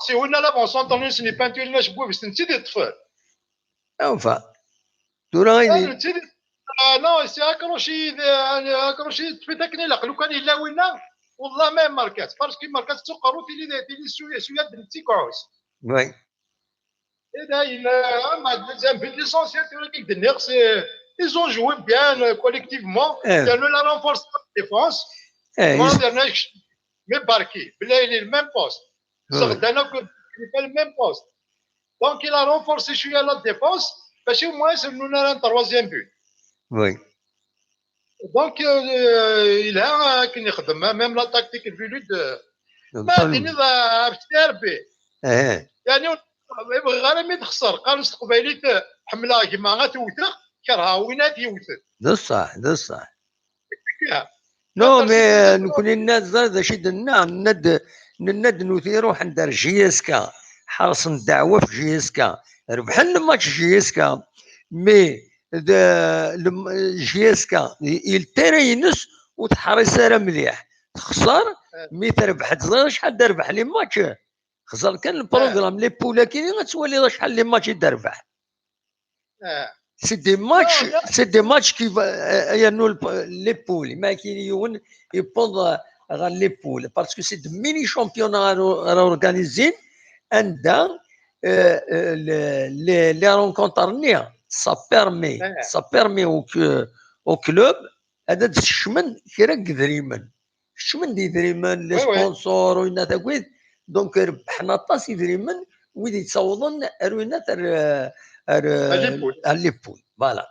Si winna l'avant-centre-nni, s-nni peinture-nni, acebwib, netta i d-yeṭṭfen. Enfin. Tura, ah, netta i d-, ah, non, c'est accroché, euh, accroché, teṭṭef-it akken ilaq. Lukan yella winna, wallah ma imerka-tt. Parce que imerka-tt d tuqerrut, tili, tili Souya, Souya d netta i iɛuss. Oui. Et là, il, euh, ah, ma, deuxième but, l'essentiel, c'est vrai qu'il dénonce, c'est, ils ont joué bien, euh, collectivement. Eh. Il a renforcé la défense. Eh, mais Barki, il est le même poste. Oui. Sardana, il fait le même poste. Donc, il a renforcé, je suis à la défense, parce que moi, c'est nous, on a un troisième but. Oui. Donc, euh, il a, euh, akken ixdem, même la tactique, le but de, ma d-tiniḍ, euh, ɣef T R B. Eh. Yani, ur, ur bɣiɣ ara mi texser, qqaren s teqbaylit, euh, ḥemmleɣ gma, ad t-wteɣ, kerheɣ win ad t-yewten. D ṣṣeḥ, d ṣṣeḥ. Non, mais, euh, nekkni nenna-d, ẓer d acu i d-nenna, nenna-d, nenna-d nutni ruḥen-d ar J S K, ḥerṣen ddeɛwa ɣef J S K, rebḥen le match J S K, mais d, le, J S K, i, i le terrain-ines ur teḥriṣ ara mliḥ. Texṣer, mi terbeḥ, teẓriḍ acḥal d rrbeḥ les matchs? Xẓer kan le programme, les poules-agi, ad twaliḍ acḥal les matchs i d-terbeḥ. C'est des matchs, c'est des matchs qui va, euh, yernu le, les poules, ma kien yiwen yewweḍ, euh, ɣer les poules, parce que c'est des mini championnats ara, ara organizin, anda, euh, euh, le, les, les rencontres-nni, ça permet, ça permet au, au club ad d-skecmen kra n yedrimen. Kecmen-d yedrimen, les sponsors, u yenna tagwit. Donc, rebbḥen aṭas idrimen, wid yettawḍen ar winat ar, ar, ar les poules. Voilà.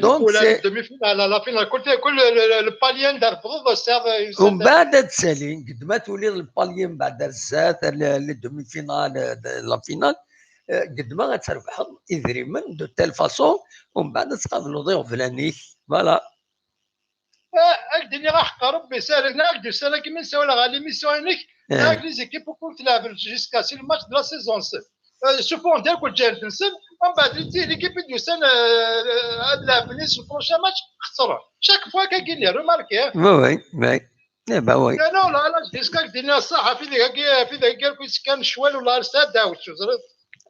Donc, c'est demi-finale, à la finale. Kul, kul, le, le, le palier anda trebḥeḍ, tesɛiḍ, umbeɛd ad tali, qed ma tuliḍ le palier mbeɛd ar zdat, ar le, les demi-finales, euh, de la finale, euh, qed ma ad trebḥeḍ idrimen de telle façon, umbeɛd ad tqableḍ iɣeblan-ik. Voilà. Ah, ad k-d-iniɣ aḥeqq Rebbi, sahlen-aɣ-d ussan-agi mi nsawel ɣer l'émission-inek, ah, les équipes ukud tleɛben jusqu'à si le match de la saison sept. Euh, cependant, akk lǧayen-nsen, Umbeɛd, l'équipe i d-yusan, euh, ad lɛeben yes le prochain match, xeṣren. Chaque fois, kagini, remarqué. Oui, oui, oui. Eh ben oui. Non, non, là, là, je dis que dina ṣaḥ, fi dagi, fi dagi, kan ccwal, wala ar sɛad dawsu, teẓriḍ.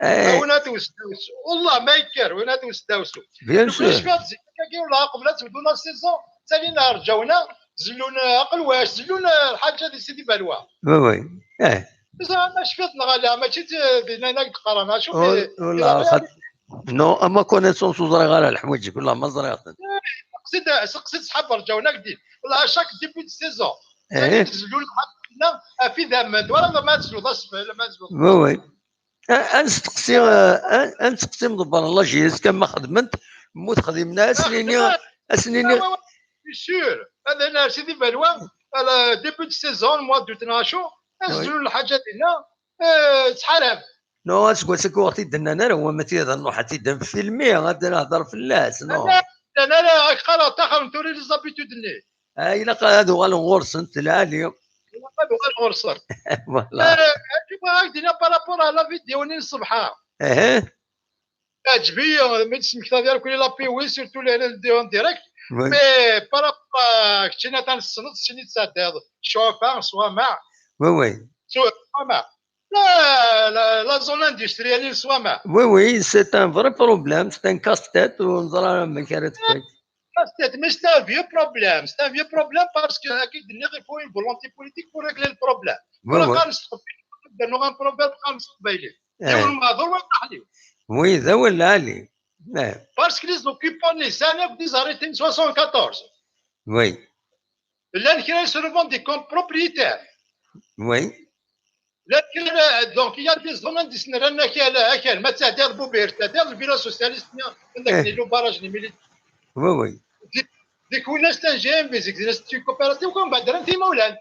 Eh, Win ad tewsdawsu. Wallah, ma yekker, win ad tewsdawsu. bien Nekkni sûr. cfiɣ-d zik, kagi, wala qbel ad tebdu la saison, ttalin rǧawna, zellun, eh, aqelwac, zellun, eh, lḥaǧa di Sidi Balwa. Oui, oui. Eh, Ẓer, ma cfiɣ-d neɣ ala, mačči d, d, d, d, d, d, d, d, oh, oh là, xat-, non, à ma connaissance, ur ẓriɣ ara leḥwayeǧ, wala ma ẓriɣ-ten. Seqsi-d, seqsi-d ṣṣḥab rǧawna, ak-d-in. Wala, à chaque début de saison. Eh, Zellun lḥaǧa, af idammen, twalaḍ ma tezluḍ asfel, ma tezluḍ. oui, oui. Eh, ad nesteqsi, eh, ad, ad nesteqsi mḍebber la J S K ma xedment, mu xedmen, ad sen-nini, ad sen-nini. Ah, ouais, ouais, c'est sûr. Hada nna Sidi Balwa, à la début de saison, le mois d'août, neɣ acu, Oui. Zellun lḥaǧa dinna, eh, ttḥaram. Non, aseggas-agi ur ɣ-t-id-nnan ara, wa ma t-id-nruḥ ad t-id-nfilmi, ad nehder fell-as, non. Llan ara, ak qqareɣ, ttaxren tura les habitudes-nni. Ah, ilaq ad uɣalen ɣur-sent lɛali. Ilaq ad uɣalen ɣur-sen. Voilà. Eh, acu bɣiɣ ad ak-d-iniɣ par rapport à la vidéo-nni n ṣṣbeḥ-a. Eh, Teɛǧeb-iyi, mi d-tesmektaḍ irkelli la P W, surtout les vidéos en direct. oui. Mais par rapport à keččini atan tessneḍ, sin i tesɛeddayeḍ. Ccuɛfa, Ṣwamaɛ. Oui, oui. Ṣwamaɛ. La, la, la zone industrielle n Ṣwamaɛ. Oui, oui, c'est un vrai problème, c'est un casse-tête, ur neẓri ara amek ara teffeɣ. Casse-tête, mais c'est un vieux problème. C'est un vieux problème parce que, à qui donner, il faut une volonté politique pour régler le problème. Oui, oui. Quand on se trouve, on a un problème, quand on se trouve, il est. Eh, Et on m'a donné un problème. Oui, d awal lɛali. Eh, Parce que les occupants, les années, des arrêtés en soixante-quatorze. Oui, Là, ils se revendiquent comme propriétaires. oui. Là, donc, il y a des zones industrielles, akal, akal, ma tɛeddiḍ Bubir, tɛeddiḍ le village socialiste, il y a Eh. le barrage, les militaires. Oui, oui. Des coûts, c'est un G M B, c'est une coopérative, comme Badran Timoulan.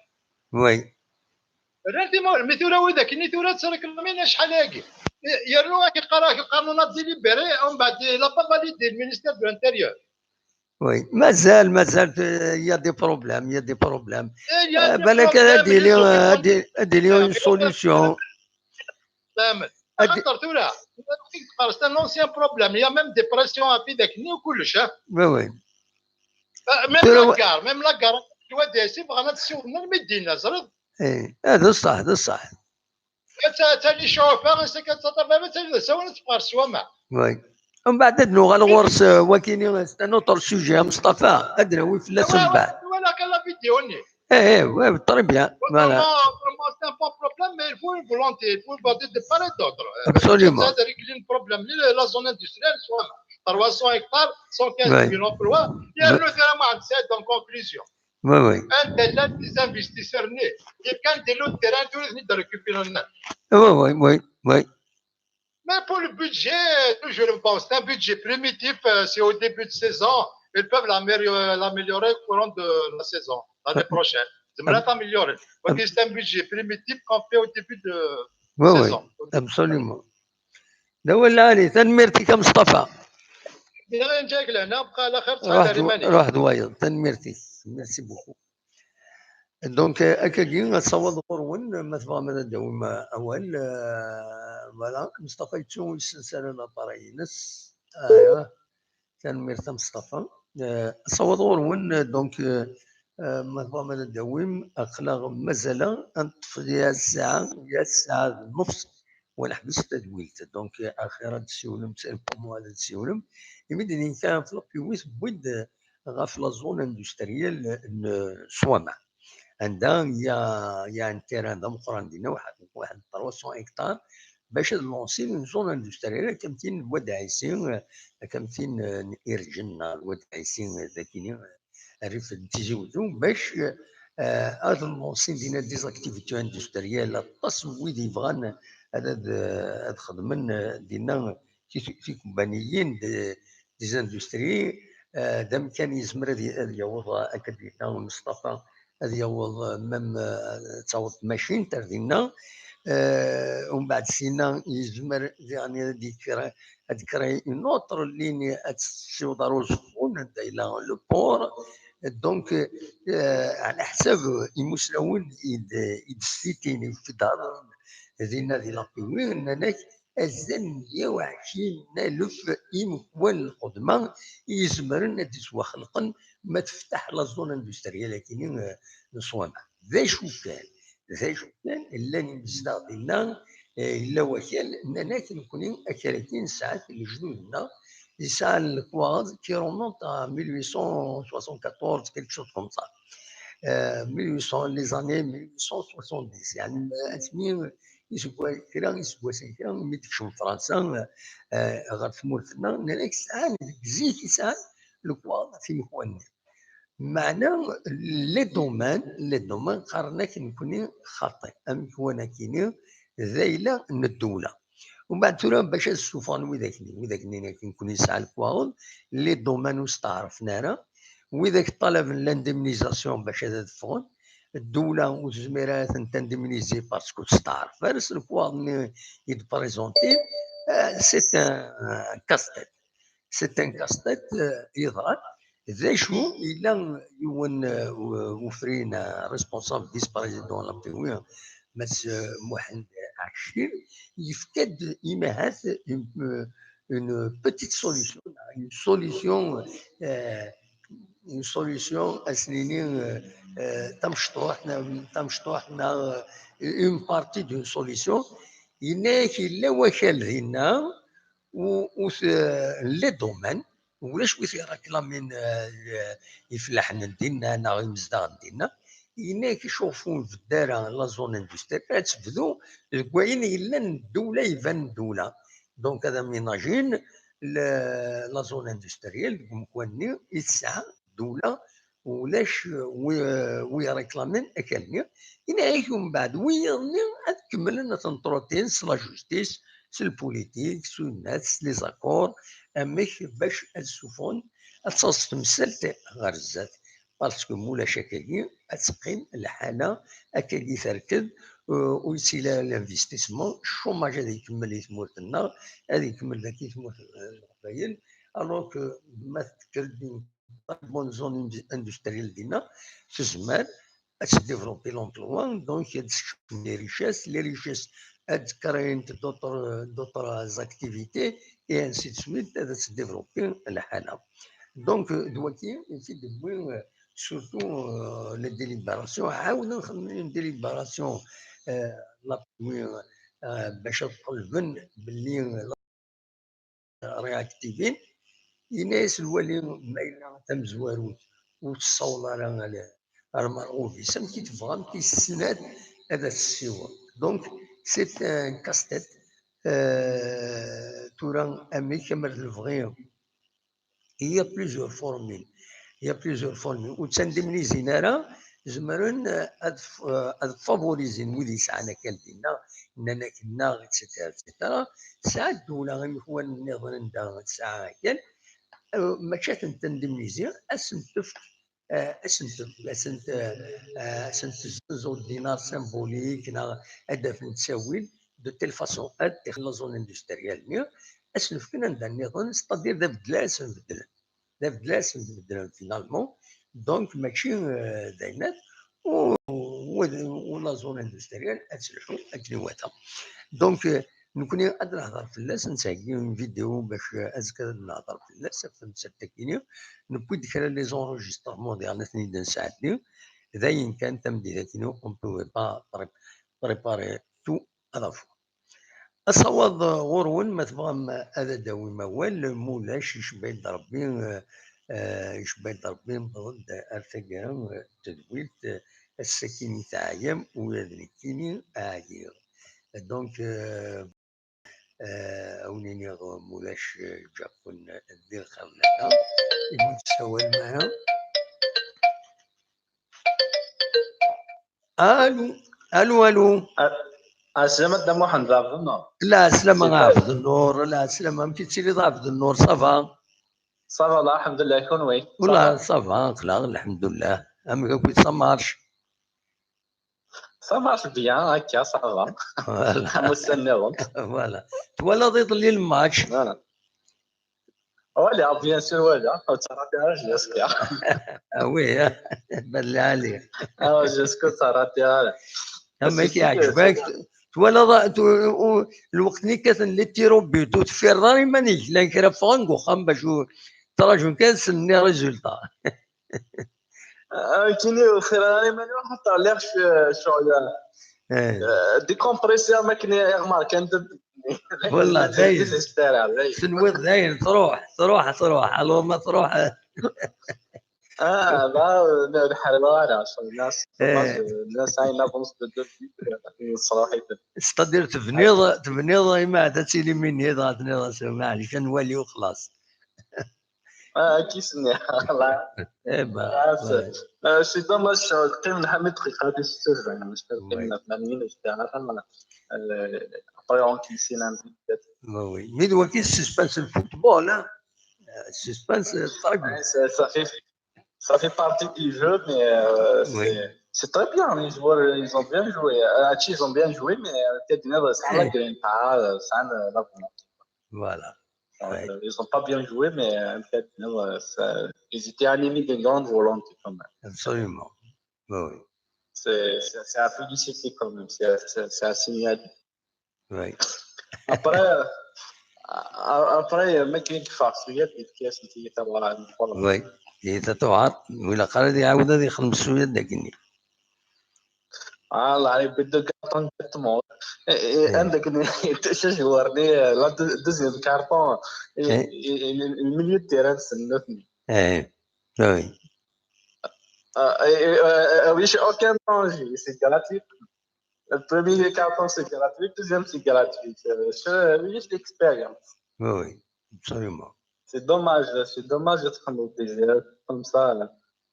Oui. Rran timawal, mi tura widak-nni tura ttreklamin acḥal-agi. Yernu ad k-qqar, ad k-qqaren on a délibéré, on a dé-, la pas validé le ministère de l'Intérieur. Oui, mazal, mazal, euh, il y a des problèmes, il y a des problèmes. Et il y a Euh, des balak problèmes, ad d-yili, ils ont euh, des ad d-, ad d-yili une solution. Fahmet. Ad- Axaṭer tura, c'est un ancien problème. Il y a même des pressions à pied avec nous, kullec, hein. Oui, oui. Euh, même Tura la gare, même la gare, tu vois, des, c'est vraiment si on met des nazareth. Eh, ah, d ṣṣeḥ, d ṣṣeḥ. Attali Ccuɛfa, c'est que ça t'avait, c'est le, c'est un sport, Ṣwamaɛ. Oui. Umbeɛd ad nuɣal ɣur-s, euh, wakini, c'est un autre sujet, a Mustafa. Ad nawi fell-as Ouais, umbeɛd. ouais, voilà, que la vidéo, on est. Eh, eh, ouais, très bien. Voilà. Autrement, autrement, c'est un pas problème, mais il faut une volonté, il faut une volonté de part et d'autre. Euh, Absolument. Ça, ça règle le problème. La, la zone industrielle, Ṣwamaɛ. Trois cents hectares, cent quinze mille emplois. Il y a Ouais. Le terrain, c'est en conclusion. Oui, oui. Un des, l'un des investisseurs nés. Il y a qu'un de l'autre terrain, tout le monde de récupérer. Oui, oui, oui, oui. Mais pour le budget, toujours, bon, c'est un budget primitif, euh, c'est au début de saison. Ils peuvent l'améliorer, l'améliorer au courant de la saison, l'année prochaine. C'est mal amélioré. Donc, c'est un budget primitif qu'on fait au début de Oui, oui, saison. Absolument. D awal lɛali, tanemmirt-ik a Mustafa. Dina, nǧak lehna, bqa ɛla xir, Ruḥ ttḥadar d, iman-ik. Ruḥ d wayeḍ, tanemmirt-ik. Merci beaucoup. Donc, euh, akkagi, ad sawaḍ ɣur-wen, ma tebɣam ad d-tawim, euh, awal. Euh, voilà, Mustafa yettu yessenser l'appareil-ines. Aya. Tanemmirt a Mustafa. Euh, ad sawaḍ ɣur-wen, euh, donc, euh, euh, ma tebɣam ad d-tawim, aql-aɣ mazal-aɣ ad neṭṭef ya ssaɛa, ya ssaɛa d nnefs, wa neḥbes tadwilt. Donc, euh, axir ad d-ssiwlem, c'est le moment ad d-ssiwlem. Imi d-nnin kan Flapiwit wwin-d, euh, ɣef la zone industrielle n Ṣwamaɛ. Anda il y a, il y a un terrain d ameqqran dinna, waḥed, waḥed trois cents hectares, bac ad lansin une zone industrielle, akka am tin n Wad Ɛisi, akka am tin n Irǧen, neɣ Wad Ɛisi, d akini, rrif n Tizi Wezzu, bac, euh, ad lansin dinna des activités industrielles, aṭas n wid yebɣan ad, ad, ad xedmen, euh, dinna ti-, tikumbaniyin, de, des industries, euh, d amkan yezmer ad y-, ad yaweḍ, akka d-yenna Mustafa, ad yaweḍ, euh, même, euh, ad taweḍ tmacint ar dinna. Euh, umbeɛd sina yezmer diɣen ad d-yekra-, ad d-créer une autre ligne ad tessiweḍ ar Uẓeffun, anda yella le port. Donc, euh, ɛla ḥsab imuslawen i d-, i d-slitin, i d-hedren dinna di Lapiwi, nnan-ak, azal n meyya u ɛecrin alef imekwan n lxedma i izemren ad d-iswaxelqen ma teftaḥ la zone industrielle akini n Ṣwamaɛ. D acu kan, d acu kan, llan imezdaɣ dinna, eh, yella wakal, nnan-ak nekni akal-agi nesɛa-t lejdud-nneɣ, yesɛa lekwaɣeḍ qui remonte à mille huit cent soixante-quatorze, quelque chose comme ça. Euh, mille huit cents, les années mille huit cent soixante-dix, yani, asmi, isegwa-, kra iseggasen kra, mi d-tekcem Fransa, eh, ɣer tmurt-nneɣ, nnan-ak sɛan deg zik i sɛan lekwaɣeḍ ɣef imekwan-nni. Meɛna, les domaines, les domaines qqaren-ak nekni xaṭi, amekwan akini d ayla n ddewla. Umbeɛd tura bac ad ssufɣen widak-nni, widak-nni nekni yesɛa lekwaɣeḍ, les domaines ur steɛṛfen ara, widak ṭṭalaben l'indemnisation bac ad ffɣen, ddewla ur tezmir ara ad tent-indemniser parce que ur testeɛṛef ara s lekwaɣeḍ-nni i d-présenter, euh, c'est un, un casse-tête. C'est un casse-tête, euh, yeḍran. D acu, yella yiwen, euh, ufrin, euh, responsable, vice-président n l'A P W, Mass, euh, Mohamed Achir, yefka-d imahat une, euh, une petite solution, une solution, euh, une solution, as-nini, euh, euh, tamecṭuḥt, neɣ, tamecṭuḥt, neɣ, euh, une partie d'une solution. Yenna-yak yella wakal dinna, u, u t-, les domaines, ulac wi t-ireklamin, euh, ifellaḥen n dinna neɣ imezdaɣ n dinna. Yenna-yak acuɣef ur nbedd ara la zone industrielle, ad tebdu deg wayen yellan ddewla, iban ddewla. Donc ad aménagin le, la zone industrielle deg umekwan-nni i tesɛa ddewla, ulac wi, wi ireklamin akal-nni. Yenna-yak umbeɛd wiyaḍ-nni ad kemmlen ad ten-ṭrutin s la justice, s lpulitik, s uyennat, s les accords, amek bac ad ssufɣen, ad taẓ temsalt ɣer zdat. Parce que mulac akkagi, ad teqqim lḥala akkagi terked, euh, ur yettili ara l'investissement, chômage ad ikemmel i tmurt-nneɣ, ad ikemmel dagi tmurt n Leqbayel, alors que ma tekker-d une très bonne zone indi-, industrielle dinna, tezmer ad tdévelopper l'emploi, donc ad tsekcem les richesses, les richesses ad créent d'autres, d'autres activités, et ainsi de suite, ad tdévelopper lḥala. Donc, euh, d wagi i t-id-tewwi, euh, surtout, euh, la délibération, ɛawden xedmen une délibération, euh, la, euh, bac ad ṭelben belli, euh, réactivin. Yenna-yas lwali, ma yella tamezwarut ur tessaweḍ ara ar, ar merɣub-is, amek i tebɣa, amek i tessnat ad as-tessiweḍ? Donc, c'est un casse-tête. Euh, tura, amek, amer d lebɣi, il y a plusieurs formules. Il y a plusieurs formules. Ur ttindemnizin ara, zemren, euh, ad f-, euh, ad favorizin wid yesɛan akal dinna, nnan-ak nneɣ, et cetera, et cetera. Tesɛa ddewla imekwan nniḍen anda tesɛa akal, euh, mačči ad tent-tindemnizi, ad sen-tefk, euh, ad sen-tefk, ad sen-t-, euh, ad sen-tezzenzu dinar symbolique, neɣ ad d-afen ttawil, de telle façon ad ixen la zone industrielle-nni, ad sen-fken anda nniḍen, c'est-à-dire d abeddel ara sen-beddlen. D abeddel ara sen-beddlen finalement. Donc, mačči, euh, d ayen akk, u, u, u la zone industrielle ad telḥu akken iwata. Donc, euh, nekni ad nehder fell-as, ad ntheggi une vidéo bac, euh, azekka ad nehder fell-as, ɣef temsalt-agi-ni. Newwi-d kra les enregistrements diɣen ad ten-id-nesɛeddi. D ayen kan, tameddit-agi-ni, on ne pouvait pas pré-, préparer tout à la fois. Asawaḍ ɣur-wen, ma tebɣam ad d-awim awal, ma ulac, icebba-d Rebbi, eh, eh, icebba-d Rebbi, newweḍ-d ar taggara, eh, n tedwilt, eh, ass-akini teɛyam, ula d nekkini ɛyiɣ. Donc, eh, eh, a wen-iniɣ, ma ulac, eh, ǧǧiɣ-ken di lxir lehna, i wen-tessawalem ara. Allô, allô, allô. Ɛeslama a Dda Muḥend, d Ɛebd Nnur. Lɛeslama a Ɛebd Nnur, lɛeslama, amek i tettiliḍ a Ɛebd Nnur, ça va? Ça va, lḥemdullah, kunwi? Wala, ça va, aql-aɣ, lḥemdullah. Amek akk ça marche? Ça marche bien, akka, ça va. Voilà. Am ussan nniḍen. Voilà. Twalaḍ iḍelli lmatch? Voilà. Wala, bien sûr, wala. Ur ttaraḍ ara jusqu'à. Ah oui, hein? Ben, allez. Ah, jusqu'à ur ttaraḍ ara. Amek yeɛǧeb-ak, Twalaḍ, tu- u- lweqt-nni kkaten les tirs au but, ur teffireḍ ara iman-ik, llan kra ffɣen deg uxxam bac ur ttraǧun kan sen-nni résultat. Akken ur xir ara iman-iw, xaṭer lliɣ c- ccɣel, Eh, euh, décompressé am akken i remarqué. Wallah, dayen. Désespéré, dayen. Tenwiḍ dayen, truḥ, truḥ, truḥ, alors ma truḥ. Ah, bah, euh, ur ḥerreɣ ara, ccɣel, nas, Eh. nas, une avance de deux minutes, euh, ṣṣraḥ-iten. C'est-à-dire, tebniḍ, tebniḍ imi ad tili mini, dɣa tenniḍ-as, "Maɛlic, ad nwali u xlaṣ." Ah, qui se n'est, là. Eh ben, Ah, ouais. c'est, euh, c'est dommage, euh, qqim lḥal mi dqiqa di setta zban, Ouais. qqim tmanyin, et cetera. Euh, après, on cuisine un petit peu. Bah oui. Mais d waki suspense le football, hein. Euh, Suspense, euh, très bien. Ouais, ça, ça fait, ça fait partie du jeu, mais euh, c'est Oui. c'est très bien. Les joueurs, ils ont bien joué. Euh, ils ont bien joué, mais euh, peut-être, euh, ça la Eh. grimpe pas, euh, ça ne la volonté. Voilà. Donc, Ouais. euh, ils n'ont pas bien joué, mais euh, peut-être, euh, ça- ils étaient animés d'une grande volonté quand même. Absolument. Bah oui. C'est c'est- c'est à féliciter quand même. C'est c'est- c'est à signaler. Oui. Après, euh, a- après, euh, ma كاين كفار سويات، كياس انت تبغى نقول. Oui. Tiyita tuɛer, ur ilaq ara ad iɛawed ad ixdem Suyad d akken. Ah, là, il peut de carton de mort. Et, et Eh. عندك شو جوارني, euh, la deux- deuxième carton, et, Eh. et, et le le milieu de terrain, c'est neuf. Eh, oui. Euh, et, et, euh, euh, oui, j'ai aucun danger, c'est gratuit. Le premier carton, c'est gratuit, le deuxième, c'est gratuit. Euh, c'est euh, oui, c'est l'expérience. Oui, oui, absolument. C'est dommage, c'est dommage d'être comme des erreurs comme ça,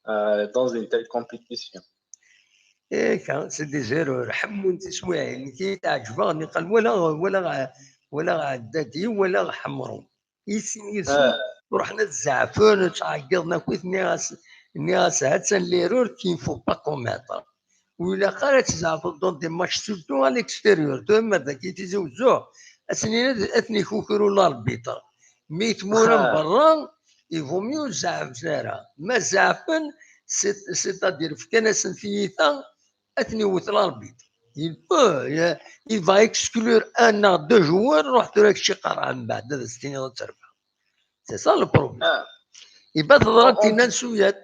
euh, dans une telle compétition. Eh, c'est des erreurs. Ḥemmun tiswiɛin ki teɛǧbeɣ, niqal wala, wala, wala ɛeddadi, wala ḥemru. I sin yid-sen, Ah. Ruḥen ad zeɛfen, ttɛeggiḍen akkit, nniɣ-as, nniɣ-as, ha-tt-an l'erreur qu'il ne faut pas commettre. Ur ilaq ara ad tzeɛfeḍ dans des matchs, surtout à l'extérieur. Tura ma dagi Tizi Uzzu, ad sen-yini ad ten-ikukru l'arbitre. Mi tmura n Ah. berra, il vaut mieux ur zeɛfen ara. Ma zeɛfen, c'est- c'est-à-dire fkan-asen tiyita, ad ten-iwet l'arbitre. Il peut, il, il va exclure un à deux joueurs, ruḥ tura kečči qerreɛ mbeɛd ad as-tiniḍ ad terbeḥ. C'est ça le problème. Ah. Iba teḍra En- en- tinna n Suyat.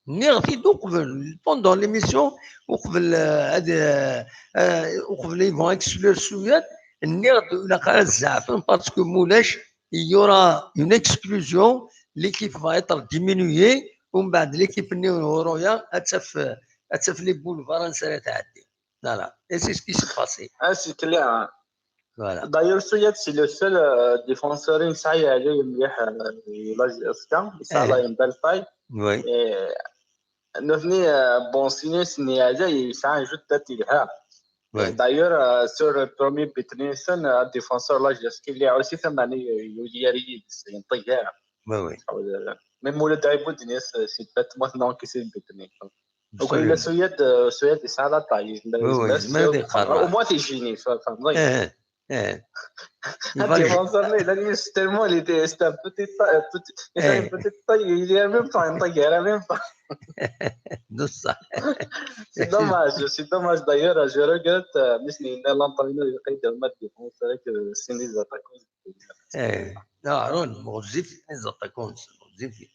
Nniɣ-t-id uqbel, pendant l'émission, uqbel, euh, ad, euh, euh, uqbel ils vont exclure Suyat, nniɣ-d ilaq ara zeɛfen parce que mulac, il y aura une exclusion, l'équipe va être diminuée, umbeɛd l'équipe-nni n Horoya ad taf, ad taf les boulevards ansa ara tɛeddi. Voilà. Et c'est ce qui s'est passé. Ah, c'est clair, hein. Voilà. D'ailleurs, Suyat, c'est le seul, euh, défenseur qui a allé, euh, la J S K, il Eh. a une belle taille. Oui. Et نوفني، euh, bon, sinon, c'est Niaza, il s'est juste tête, il a. Oui. D'ailleurs, euh, sur le premier but, Nielsen, euh, défenseur, la J S K, il a aussi fait mal, euh, il y a eu, c'est un tigre. Oui, oui. Même Mouled Aïboud, c'est peut-être maintenant que c'est le but. Donc, il Absolument. a Suyat, euh, Suyat, c'est à la taille. Oui, oui, mais des Au moins, c'est génie, ça, ça, oui. Eh, eh. Il Ah, va le- défenseur, mais là, lui, c'est tellement, il était, c'était un petit ta-, un petit, il a une Eh. Petite taille, il est même pas un taille, il a même pas. Douce. C'est dommage, c'est dommage. D'ailleurs, je regrette, euh, mais c'est l'entraîneur, il a défense avec, euh, c'est les attaquants. Eh, non, non, ɣezzif les attaquants, ɣezzif.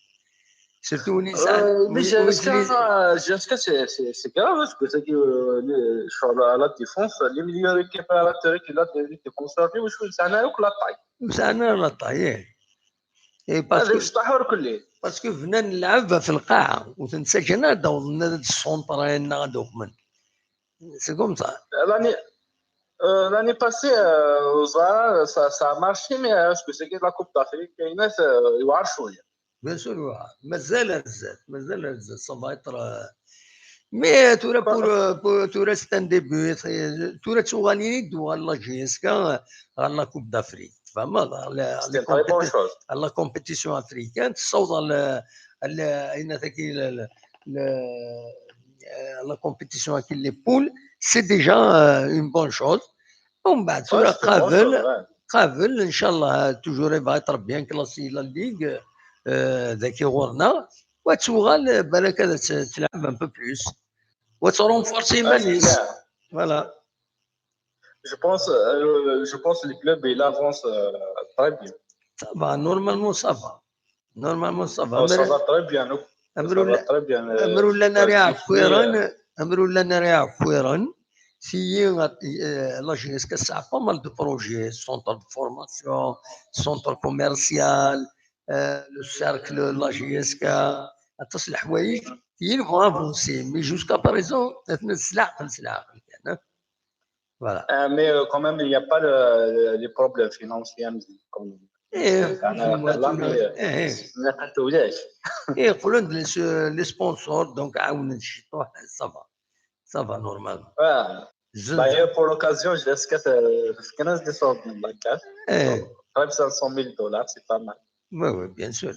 Surtout Nisan. Euh, mais J S K, J S K, c'est, c'est, c'est grave, parce que c'est que, euh, le, sur la, la défense, les milieux récupérateurs qui la défense, c'est un attaque la taille. C'est un attaque, eh. Et parce هذا que, مش طاحور كله. parce que bnan lɛebba fi lqaɛa, ur ten-ttaǧǧan ara d-awḍen ad d-ssuntren neɣ ad ukmen. C'est comme ça. L'année, euh, l'année passée, euh, ça, ça, ça a marché, mais est-ce que c'est que la Coupe d'Afrique, euh, il va jouer. Bien sûr, ouais. Mazal ar zdat, mazal ar zdat, ça va être, euh, mais tura, pour, euh, pour, tura c'est un début, c'est, tura tuɣalin i d-tuɣal la J S K, euh, ɣer la Coupe d'Afrique. Tfehmeḍ, ɣer la, C'est les une très bonne compéti- chose. ɣer la compétition africaine, tessawḍ ɣer la, ɣer la, ayen ataki, la, la, la, euh, la compétition avec les poules, c'est déjà, euh, une bonne chose. ومن بعد Ouais, tura c'est une bonne qabel, chose, ouais. qabel, Inch'Allah, toujours il va être bien classé la Ligue, euh, dagi ɣur-neɣ, wa tuɣal, euh, balak ad tt-, tleɛb un peu plus. Wa tt-renforcer iman-is. Ouais, c'est clair. Voilà. Je pense, euh, je pense que le club, il avance euh, très bien. Ça va, normalement, ça va. Normalement, ça va. Oh, ça va très bien. Ça va très bien. Amrulana Riakwiran, Amrulana Riakwiran, si la J S K, ça a pas mal de projets, centre de formation, centre commercial, euh, le cercle, la J S K, atas leḥwayeǧ, ils vont avancer, mais jusqu'à présent, c'est la Voilà. Euh, mais euh, quand même, il n'y a pas le, les problèmes financiers. Comme, eh, les, eh, les sponsors, donc, ça va. Ça va normalement. D'ailleurs, pour l'occasion, je laisse que je des sortes de la carte. Eh. Même cinq cent mille dollars, c'est pas mal. Oui, oui, bien sûr.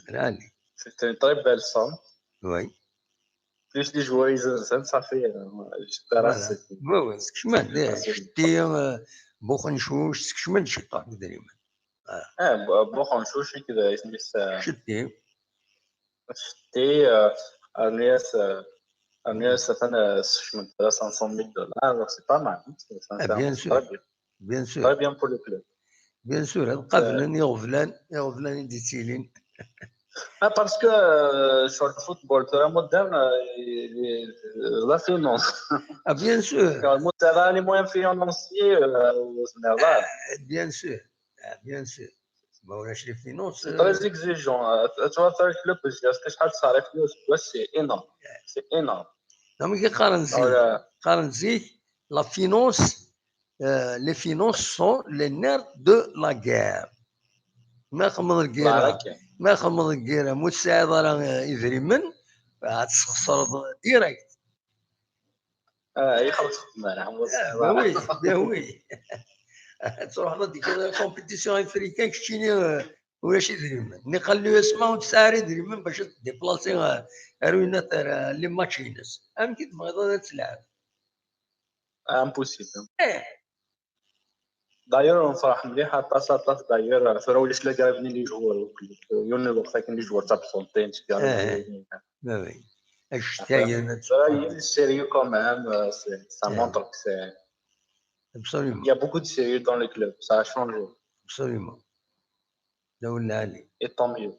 C'est une très belle somme. Oui. Plus les joueurs, ils ça fait. Oui, oui. Buxencuc, c'est que je me dis pas. Ah, Buxencuc, c'est que c'est. C'était. C'était. Ernest, Ernest, cinq cent mille dollars, alors c'est pas mal. Ah, bien sûr. Bien sûr. Très bien pour le club. Bien sûr, qablen iɣeblan, iɣeblan i d-yettilin. Ah, parce que euh, sur le football, c'est un modèle, euh, la finance. Ah, bien sûr. Le modèle, les moyens financiers, euh, au général. Bien sûr. Ah, bien sûr. C'est très exigeant. Tu vois, faire le club, c'est énorme. C'est énorme. Donc, la finance, euh, les finances sont les nerfs de la guerre. Ma txedmeḍ lgirra, ma txedmeḍ lgirra, ma ur tesɛiḍ ara idrimen, ad tesxeṣreḍ direct. Ah, يخلص ما راه oui, ben oui. تروح هذيك la compétition africaine, keččini ulac idrimen. Niqal l'U S M A ur tesɛi ara idrimen bac ad tdéplacer ar winat ar les matchs-ines. Amek i tebɣiḍ ad tleɛbeḍ? Impossible. D'ailleurs, nferḥ mliḥ aṭas, aṭas. D'ailleurs, tura ulac la grève n les joueurs. Yiwen n lweqt akken les joueurs s'absentent. Acetkayen. C'est sérieux quand même. Ça montre que c'est. Absolument. Il y a beaucoup de sérieux dans le club. Ça a changé. Absolument. D awal lɛali. Et tant mieux.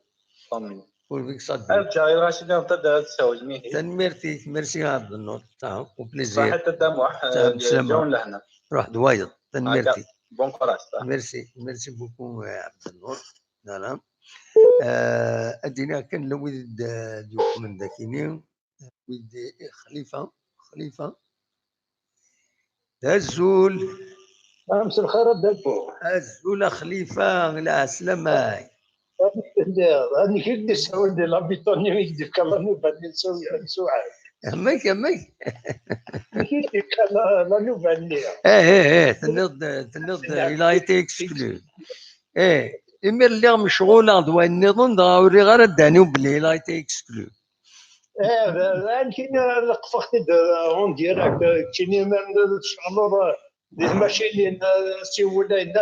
Tant mieux. Ur bik ṣaddi. Arǧa, Racid, anta d ara tsawel mihi. Tanemmirt-ik, merci a Ɛebdennur. Au plaisir. Ṣaḥit a Dda Muḥ. Bslama. Ruḥ d wayeḍ. Tanemmirt-ik. Bon courage. Merci, merci beaucoup a Ɛebdennur. Voilà. Ad d-iniɣ kan la wid d-yuqmen dakini. Wid Xlifa, Xlifa. Azul. Mselxir a Dda Buḥ. Azul a Xlifa, lɛeslama-k. Amek i d-sawel di la mitan-nni i k-d-ifka la nuba-nni n Suɛad. Amek, amek? Amek i k-d-ifka la nuba-nni? Eh, eh, eh, tenniḍ-d, tenniḍ-d, il a été exclu. Eh, imir lliɣ mecɣuleɣ d wayen nniḍen, dɣa ur rriɣ ara ddani belli il a été exclu. Eh, amek i leqfeɣ-t-id en direct, keččini ma tceɣleḍ di tmacinin, siwel ayen.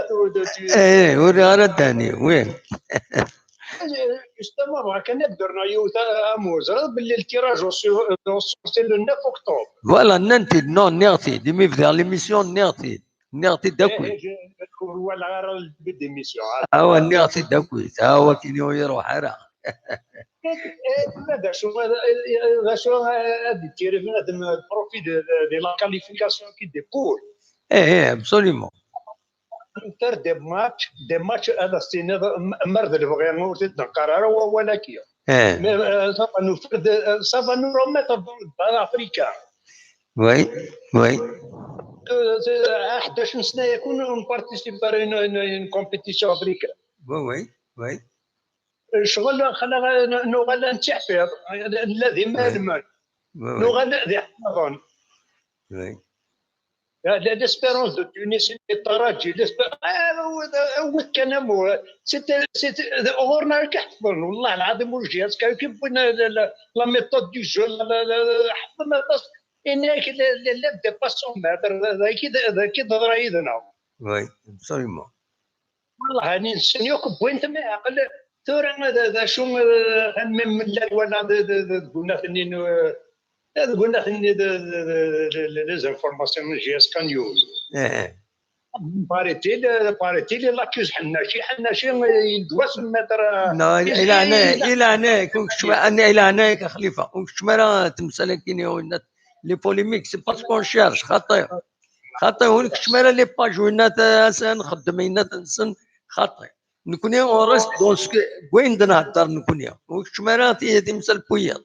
Eh, ur ara ddani, oui. Justement, bɣa kan ad d-rnuɣ yiwet amu. Ẓriɣ belli le tirage au sort c'est le neuf octobre. Voilà, nnan-t-id, non, nniɣ-t-id, imi bdiɣ l'émission, nniɣ-t-id. Nniɣ-t-id akkit. Ur walaɣ ara le début d'émission. Awa, nniɣ-t-id akkit. Awa, kini ur iruḥ ara. D acu, d acu ad d-tiriv, ad profit de la qualification qui découle. Eh, eh, absolument. Faire des matchs, des matchs ad as-tiniḍ mer d lebɣi ur t-id-neqqar ara wawal-agi. Mais ça va nous faire, ça va nous remettre dans le bal africain. Oui, oui. Ḥdac n sna yakun ur nparticipe ara une, une, une compétition africaine. Oui, oui, oui. Ccɣel xla nuɣal nettiḥfiḍ, nella d imalmen. Nuɣal d iḥfaḍen. Oui. L'Espérance de Tunis, الترجي, l'Espérance, wid kan amu, c'était, c'était, ɣur-neɣ akka ḥefḍen, والله العظيم ur ǧǧiɣ, est-ce que wwin la méthode du jeu, ḥefḍen aṭas, ini-ak l'élève dépasse son maître, d acu i d-teḍra yid-neɣ. Oui, absolument. والله هاني نسن يوك بوينت ما يعقل. ثورة هذا شو من ملال ولا قلنا ثنين، قلنا ثنين les informations من J S K News. Paraît-il, paraît-il, il accuse Ḥennaci. Ḥennaci, il doit se mettre, euh, non, il, il a il, il a il a ur keččem ara, il a a xlifa, ur keččem ara temsal akkin, les polémiques, c'est pas ce qu'on cherche, xaṭi. Xaṭi, ur keččem ara les pages, winna ta-, asa nxeddem, winna ta-, nsen, xaṭi. Nekni, on reste dans ce que, deg wayen d-nhedder nekni. Ur keččem ara ti-, timsal n wiyaḍ.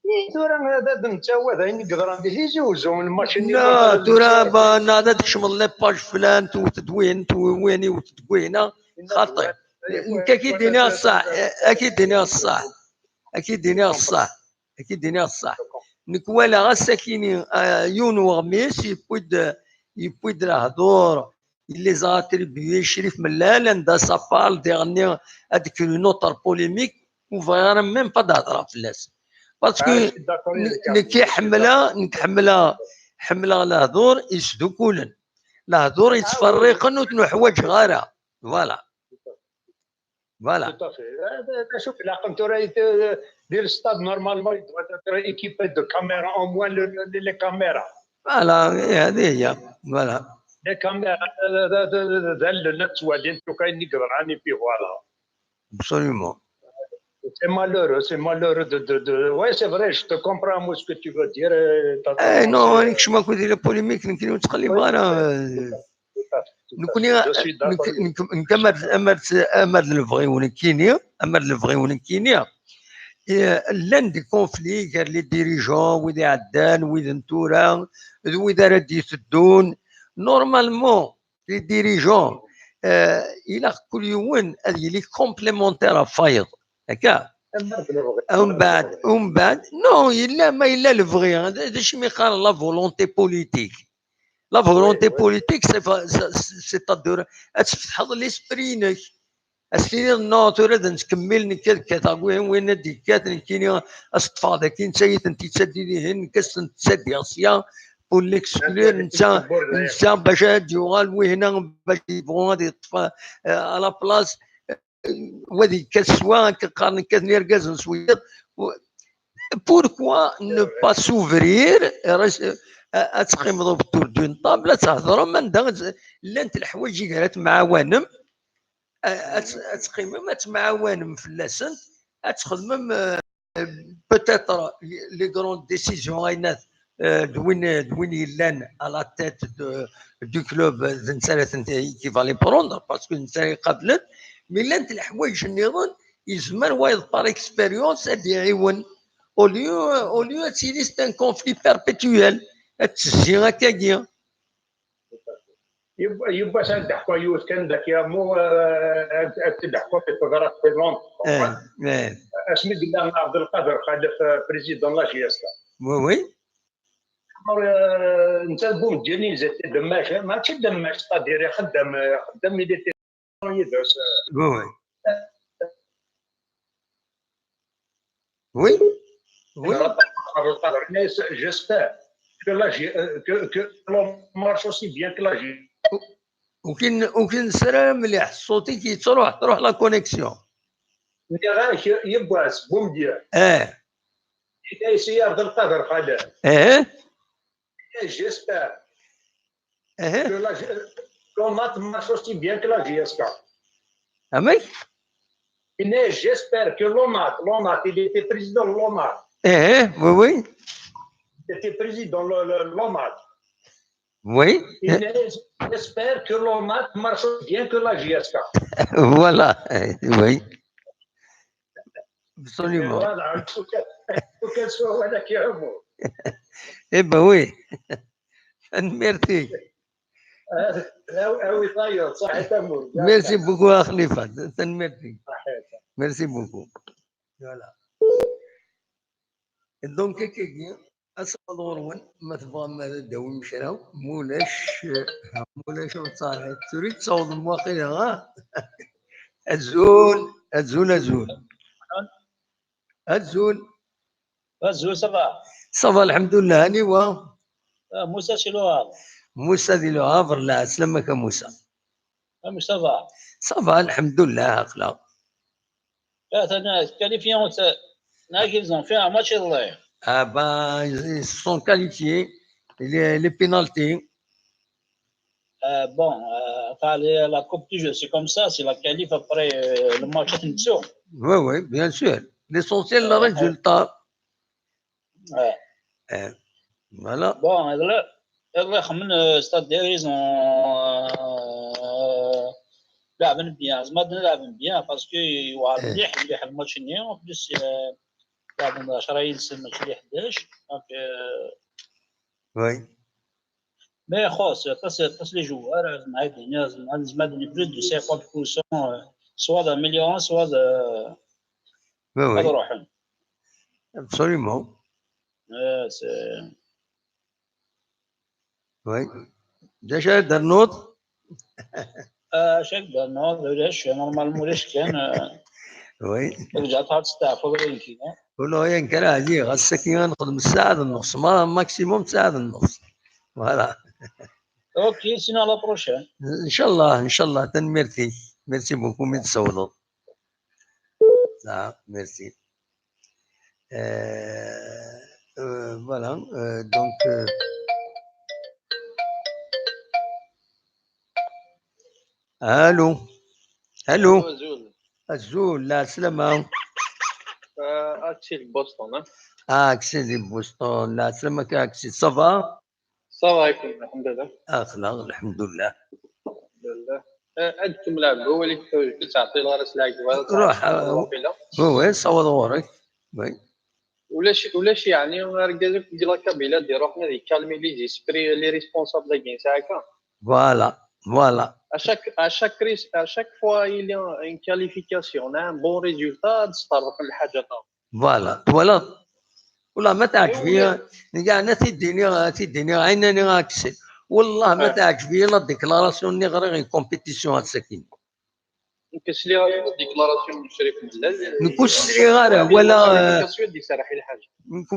Ih, tura ad, ad nettawi d ayen i yeḍran di Tizi Uzzu, lmaci-nni. Non, tura ba-, nɛad ad tkecmeḍ les pages flan, tewwet-d win, tewwi win, iwet-d win, ah, xaṭi. Nekk ad k-id-iniɣ ṣṣeḥ, ad k-id-iniɣ ṣṣeḥ, ad k-id-iniɣ ṣṣeḥ, ad k-id-iniɣ ṣṣeḥ. Nekk walaɣ ass-akini, ah, yiwen weɣmis yewwi-d, yewwi-d lehdur, il les a attribués i Crif Mellal, anda ça parle diɣenni ad d-kru une autre polémique, ur bɣiɣ ara même pas ad hedreɣ fell-as. Parce que nekk ḥemmleɣ, nekk ḥemmleɣ, ḥemmleɣ lehdur yesdukulen. Lehdur yettferriqen ur ten-uḥwaǧeɣ ara. Voilà. Voilà. Tout à fait. Euh, euh, شوف, العقل tura, euh, دير stade normalement, il doit être équipé de caméras, au moins le, le, les caméras. Voilà, هذه هي. Voilà. Les caméras, euh, euh, euh, euh, ذا اللي نتسوالين، شو كاين نقدر راني فيه, voilà. Absolument. C'est malheureux, c'est malheureux de, de, de, ouais, c'est vrai, je te comprends, moi, ce que tu veux dire, euh, t'as, eh, non, مانيش ما كنت la polémique, نتقلب انا. Nekni, nekk, nekk, nekk, amer, amer, amer d lebɣi-w nekkini, amer d lebɣi-w nekkini, eh, llan des conflits gar les dirigeants, wid iɛeddan, wid n tura, d wid ara d-iteddun. Normalement, les dirigeants, eh, ilaq kul yiwen ad yili complémentaire ɣef wayeḍ. Akka? Umbeɛd, umbeɛd, non, yella, ma yella lebɣi, d, d acu mi qqaren la volonté politique. La volonté politique, c'est fa-, c'est, c'est-à-dire, ad tfetḥeḍ l'esprit-inek. Ad s-tiniḍ, non, tura ad nettkemmil, nekk ad kkateɣ, win, win ad d-yekkat, nekkini ad s-ṭṭfeɣ daki, netta i tent-yettaddi dihin, nekk ad s-tent-ttaddiɣ sya, pour l'exclure, netta, netta bac ad d-yuɣal wihna, bac yebɣu ad yeṭṭef, euh, à la place. Wa ad yekkat s wa, akken qqaren kkaten irgazen s wiyaḍ. Pourquoi ne pas s'ouvrir, ad teqqimeḍ autour d'une table, ad thedrem anda llant leḥwayeǧ i gar ad temɛawanem, ad, ad teqqimem, ad temɛawanem fell-asent, ad txedmem, euh, peut-être les grandes décisions, ayen, euh, d win, d win yellan à la tête de, du club, d netta ara tent-, qui va les prendre, parce que netta ara iqablen, mais llant leḥwayeǧ nniḍen yezmer wayeḍ par expérience ad d-iɛiwen. Au lieu, au lieu ad tili c'est un conflit perpétuel, ad tezzi akkagi. Yiwwas ad d-ḥkuɣ yiwet kan daki amu, euh, ad, ad d-ḥkuɣ i teḍra fi Londres. Eh, eh. Asmi yella Abdelkader Xalef, euh, président la J S K. Oui, oui. Euh, netta d Boumediene, ils étaient de mèche, mačči de mèche, c'est-à-dire ixeddem, ixeddem, il était yid-s. Oui, oui. Oui. Oui. J'espère que la G-, euh, que, que l'on marche aussi bien que la G-. Ur k-, ur k-nesra mliḥ, ṣṣut-ik yettruḥ, truḥ la connexion. Nniɣ-ak yiwwas, Boumediene. Eh. Yenna-yas i Abdelkader Xalef. Eh. J'espère que la G-, l'ONAT marche aussi bien que la J S K. Amek? J'espère que l'ONAT, l'ONAT, il était président de l'ONAT. Eh, oui, oui. Il était président de l'ONAT. Oui. J'espère que l'ONAT marche aussi bien que la J S K. Voilà, oui. Absolument. Voilà, en tout cas, en tout cas, soit voilà qui est bon. Eh ben oui. Merci. Ah, ah oui, d'ailleurs, ça a été un mot. Merci beaucoup, Khalifa. Merci beaucoup. Voilà. Donc, asawaḍ ɣur-wen, ma tebɣam ad d-tawim kra, mulac, eh, mulac ur ttṣaḥit. Tura i tessawḍem waqila, ha? Azul, azul, azul. Azul. Azul, ça va? Ça va, lḥemdullah, aniwa? Ah, Musa si Le Havre. Musa di Le Havre, la, slamaka Musa. Amek ça va? Ça va, lḥemdullah, aql-aɣ. Ah, t'as qualifié, on se, là, ils ont fait un match iḍelli. Ah ben, ils se sont qualifiés. Les, les pénaltys. Euh, bon, euh, enfin, les- la Coupe du Jeu, c'est comme ça, c'est la qualif après euh, le match à Tinso. Oui, oui, bien sûr. L'essentiel, le Euh, résultat. Ouais. Euh, voilà. Bon, là, là, خمن, euh, c'est-à-dire, ils ont euh, لعبن bien, زعما لعبن bien parce que يوعى إيه. مليح مليح الماتش ني en plus euh, لعبن عشرة يلسن ماتش اللي حداش donc euh, Oui. mais خاص خاص خاص les joueurs زعما هادي زعما زعما plus de cinquante pour cent euh, soit d'améliorer soit de Oui, oui. يروحون Absolument. Euh, c'est Oui. Déjà, d'un autre. آه شاك دار نوض ولاش normalement ولاش كان آه، Oui. رجعت هاد ستاع فوق كينا. ولا هي كان هذه غسكي نخدم الساعة النص، ما maximum ساعة النص. Voilà. Ok, sinon à la prochaine. ان شاء الله، ان شاء الله. تنميرتي. Merci beaucoup من تصوضوا. لا، merci. Euh, euh, voilà. Euh, donc, euh, allô. Allô. أزول. أزول، لا سلامة. آه، أكسي لبوسطن، ها؟ آه، أكسي لبوسطن، لا سلامة كأكسي. Ça va؟ Ça va يكون، الحمد لله. أخلاق، الحمد لله. الحمد لله. آه، عندكم لاعب هو اللي كنت تعطي له راس لاعب هو روح، آه، الوقيلة. Oui, oui, صور غورك. Oui. ولاش ولاش يعني رجالك ديال la Kabylie دير روحنا دي calmer les esprits les responsables كاين ساعه هكا. Voilà, voilà. À chaque à chaque ris- à chaque fois il y a une qualification, un bon résultat تستطرق لحاجه اخرى. Voilà, voilà. والله ما تعجبني ولا- كاع. انا تيديني تيديني عيناني غاكسي. والله ما آه. تعجبني la déclaration اللي غير compétition هاد السكين. كسلي غير déclaration من الشريف من لا نكون سلي غير ولا ديك سرحي الحاجه.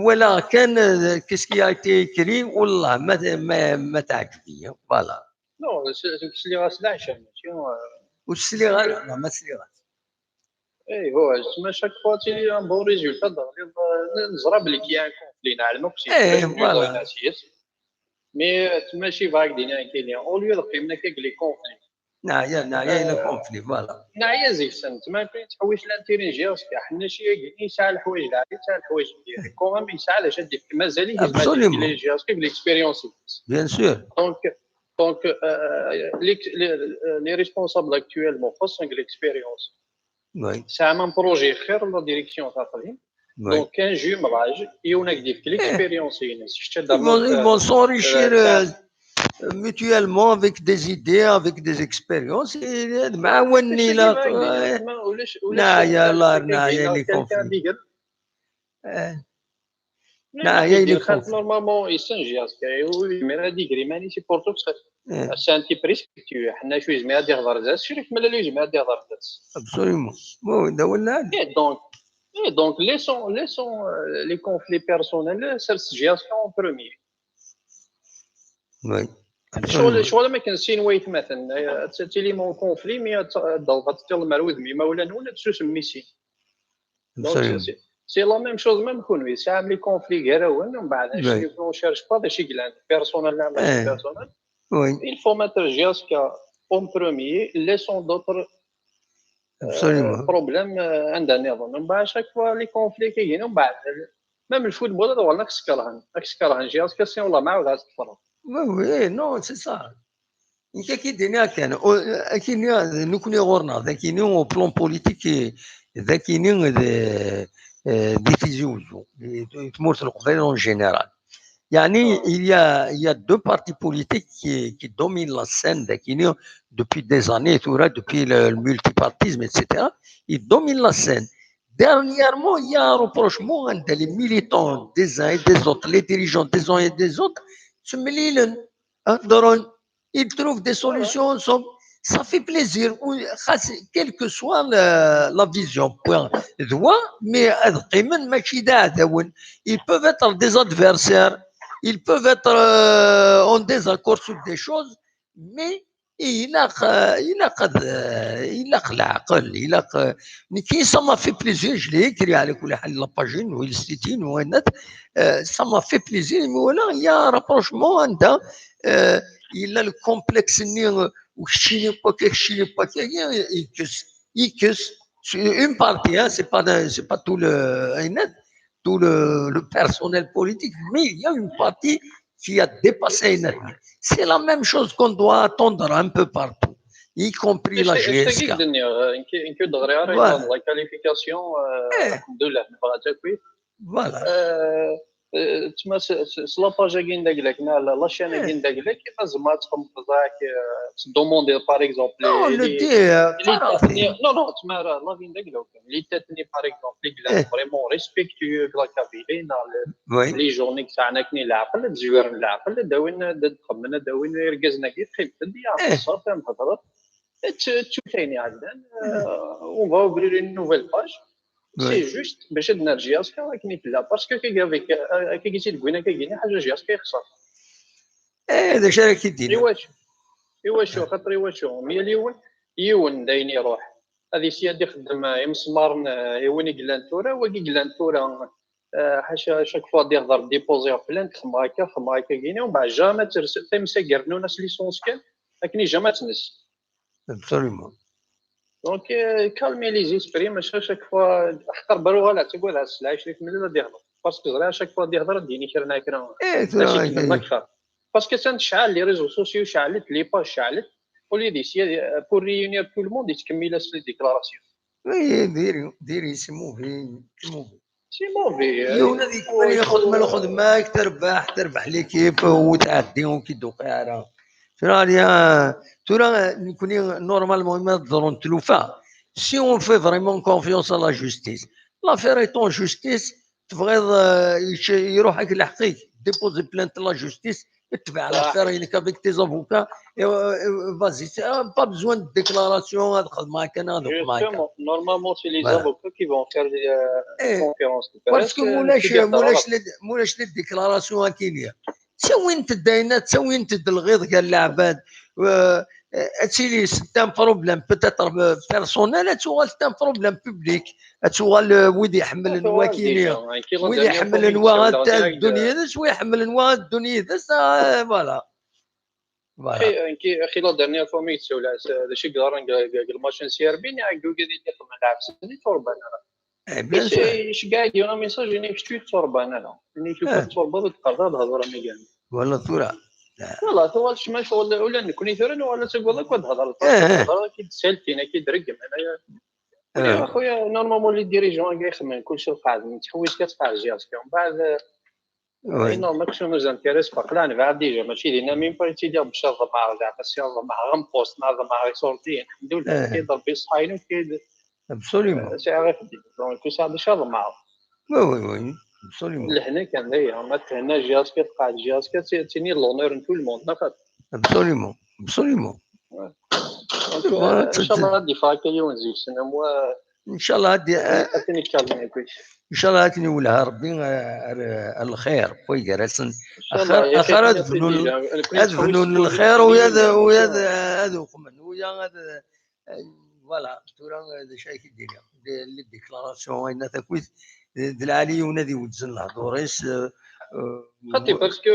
ولا كان qu'est-ce qui a été écrit، والله ما ما, ما تعجبني. Voilà. Non, كسلي غاس لا عشان ماشي وسلي غير، لا، ما سلي غير. اي هو تما chaque fois تي un bon résultat نزرا بلي كاين conflit نعلمك شي إيه، شي voilà. Mais تما شي vague دينا كاين au lieu de قيمنا كاك les conflits. نعيا نعيا les conflits، voilà. نعيا زيد سنت ما كاين تحويش l'intérêt جيرسكا حنا شي يسعى الحوايج العادي يسعى الحوايج ديالك quand même يسعى علاش هادي مازال يهز Absolument. les جيرسكا ب l'expérience. Bien sûr. Donc donc euh, les les responsables actuellement خاصهم l'expérience. Oui. C'est un projet خير la direction تاع التعليم. Oui. Donc كان jumelage يوناك ديك l'expérience ينس شتا Ils vont, ils vont s'enrichir euh, mutuellement avec des idées, avec des expériences. Et مع وني لا ولاش نعيا لا نعيا les conflits. ديقل آه. نعيا les conflits. Normalement يسنجي اسكا ويزمير هاد يجري ماني c'est pour tout ça. آه. C'est un type respectueux حنا شو يزمير هاد يهضر زاس شريك ملا لو يزمير هاد يهضر زاس. Absolument. Bon, هذا هو العادي. Et donc et donc laissons laissons euh, les conflits personnels سير سجياسكا en premier. Oui. شغل شغل ما كان سين ويت مثلا تيلي مون conflit mais ضغط تيل المروذ مي ما ولا نون تسوس ميسي. Donc c'est c'est la même chose même كون وي سام les conflits غير هو من بعد Oui. شنو on cherche pas des glandes personnel لا إيه. Personnel. Oui. Il faut mettre Jiaska en premier, laissons d'autres Absolument. problèmes عندنا نظن من بعد chaque fois les conflits كاينين ومن بعد même ال football هذا هو راك سكرهن راك سكرهن Jiaska c'est والله ما عاود عاد تفرغ. Oui, oui, non, c'est ça. انت كي دينا كان او- كاين نكوني غورنا ذاكيني او بلون بوليتيك، ذاكيني ذا- آه، دي تيزي وزو تمورت القبائل en général. يعني il y a il y a deux partis politiques qui qui dominent la scène ذاكيني depuis des années ثورا depuis le, le multipartisme et cetera. Ils dominent la scène. Dernièrement, il y a un rapprochement entre les militants des uns et des autres, les dirigeants des uns et des autres. تمليلن هضرون ils trouvent des solutions ensemble. Ça fait plaisir. Oui, خاص- quelle que soit la, la vision, point de vue, mais ad qqimen mačči d iɛdawen. Ils peuvent être des adversaires, ils peuvent être euh, en désaccord sur des choses, mais ilaq, euh, ilaq, ad- euh, ilaq leɛqel, ilaq, euh, nekki, ça m'a fait plaisir, je l'ai écrit على كل حال la page ou le site ou un autre, euh, ça m'a fait plaisir, mais voilà, il y a un rapprochement عندها, euh, il a le complexe-nni, euh, ou keččini pas, keččini pas, yekkes, yekkes. C'est une partie, hein, c'est pas, c'est pas tout le, tout le, le personnel politique, mais il y a une partie qui a dépassé. C'est la même chose qu'on doit attendre un peu partout, y compris la G S K. La qualification, euh, voilà. Voilà. تما س la page-agi n daglak, la chaîne-agi n daglak, ma tzemreḍ ad txedmeḍ, ad tdemanded, par exemple, non, non, non, tma la vie n daglak, les têtes, par exemple, les gens vraiment respectueux de la Kabylie, les gens qui sont, ad zwiren leɛqel, ad d-xedmen, ad d-awin irgazen-agi, teqqimeḍ-d, ya, ṣṣaf, ad hedreḍ, ad tut ayen iɛeddan, on va ouvrir une nouvelle page. C'est juste باش ad nerr J S K akken i tella, parce que kagi avec, kagi i tt-id-wwin akkagi-nni, ḥaǧa J S K yexṣer. Eh, d acu ara k-id-iniɣ? Iwacu? Iwacu? Xaṭer iwacu? Yal yiwen, yiwen d ayen iruḥ. Ad yessi ad ixeddem imesmaren, eh, i win i yellan tura, wagi i yellan tura, eh, ḥaca chaque fois ad d-ihder déposer plainte, xedmeɣ akka, xedmeɣ akka, gini, umbeɛd jamais ad ters, tamsa gar-nwen as licence kan, akken i jamais ad tnes. Absolument. Donc, euh, calmer les esprits, maca chaque fois, ḥqer baru ɣala, ttagad as lɛic di temlil ad ihder. Parce que ẓriɣ chaque fois ad ihder ad d-yini kra neɣ kra. Eh, tura. Parce que atan tecɛel les réseaux sociaux, ceɛlet, les pages ceɛlet. Au lieu d'essayer, euh, pour réunir tout le monde, yettkemmil-as les déclarations. Oui, diri, diri, c'est mauvais, c'est mauvais. C'est mauvais. Yiwen ad yekmel yexdem lxedma-k, terbeḥ, terbeḥ l'équipe, u tɛeddi, ur k-id-tuqiɛ ara. Tura, tura, nekkni, normalement, ma teḍrun tlufa, si on fait vraiment confiance à la justice, l'affaire est en justice, tebɣiḍ, euh, iruḥ-ak lḥeqq-ik, déposer plainte à la justice, tbeɛ l'affaire-inek avec tes avocats, et, euh, vas-y, pas besoin de déclaration, ad xedmeɣ kan, ad xedmeɣ kan. Normalement, c'est les avocats qui vont faire les, euh, conférences de presse. Parce que mulac, mulac les déclarations akini. Ttawint-d ayen, ttawint-d lɣiḍ gar leɛbad. Euh, ad tili, c'est un problème peut-être, euh, personnel, ad tuɣal c'est un problème public. Ad tuɣal, euh, wid iḥemmlen wakini, wid iḥemmlen wa ad ddun yid-s, wid iḥemmlen wa ad ddun yid-s, ah, voilà. Voilà. Axi la dernière fois mi yettewla d acu i yeḍran deg lmatch n C R B, nniɣ-ak-d wigad i d-ixedmen lɛebs-nni ur ttwaṛebban ara. Iceggeɛ-ak yiwen amessage, ini kečč ur tettwaṛebbaḍ ara. Ini kečč ur tettwaṛebbaḍ, ur d-teqqareḍ ara ad hedreɣ am igan. Wala tura. Wala tuɣal ccmac, ula, ula d nekkni tura nuɣal ad tagad akk ad hedreḍ. Ad hedreḍ ad k-id-ssaltin, ad k-id-reggmen. Ula, a xuya, normalement, les dirigeants-agi ixedmen kulci lqaɛden, nettḥewwis kan ad tqeɛɛed J S K. Mbeɛd, normal, action nous intéresse pas. Qleɛ, nebɛed déjà, mačči dinna, même pas yettili Rebbi ad ḍemɛeɣ, zeɛma si ad ḍemɛeɣ am poste, ma ḍemɛeɣ iṣurdiyen, lḥemdullah, kid Rebbi ṣṣeḥḥa-inu, kid Absolument. Sɛiɣ ixeddim. Donc, ur sɛiɣ d acu ad ḍemɛeɣ. Oui, oui, oui. Absolument. Lehna kan d aya. Ma thenna J S K, tqeɛɛed J S K, ad tini l'honneur n tout le monde, neɣ xaṭi? Absolument. Absolument. Donc, inchallah ad d-yeffeɣ akka yiwen zik-sen, am wa. Inchallah ad d-, ad ten-ikalmi akk. Inchallah ad ten-iwelleh Rebbi ar, ar lxir, waygar-asen. Axir ad bnun, ad bnun lxir, wiyaḍ, wiyaḍ ad uqmen, wiyaḍ ad, voilà, tura d acu ay k-id-iniɣ. Les déclarations, ayen takwit, d lɛali yiwen ad iwezzen lehdur-is. Xaṭi, parce que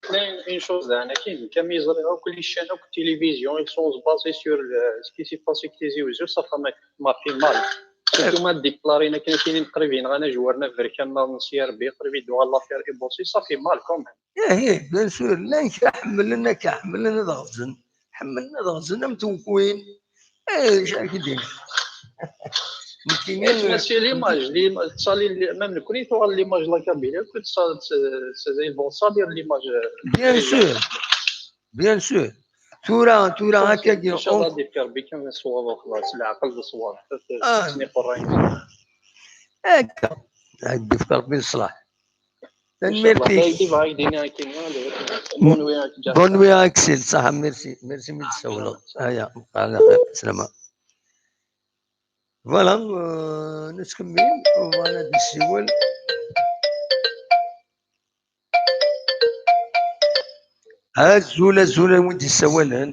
tella une chose, akken mi ẓriɣ akk les chaînes akk télévision, ils sont basés sur le, ce qui s'est passé avec Tizi Ouzou, ça m'a fait mal. Surtout ma déclarer akken ad tinin qrib yenɣan ajwar n aberkan n C R B, qrib i d-tuɣal l'affaire Ebossé, ça fait mal quand même. Ih, ih, bien sûr. Llan kra ḥemmlen akka, ḥemmlen ad ɣzen. Ḥemmlen ad ɣzen am tewkwin. Eh, acu ara k-id-iniɣ? Nekkini, c'est l'image, même nekkni tuɣal l'image la Kabylie, ils vont salir l'image. Bien sûr. Bien sûr. Tura, tura, akkagi. Inchallah ad d-yefk Rebbi kan ṣṣwab, xlaṣ, leɛqel d ṣṣwab. Akka. Ad d-yefk Rebbi ṣṣlaḥ. Tanemmirt-ik. Bonne nuit, Axel. Ṣaḥa, merci. Merci mi d-tsawleḍ. Aya, ala xir, slama. Voilà, euh, nettkemmil, u bɣan ad nessiwel. Azul, azul, a win d-yessawalen.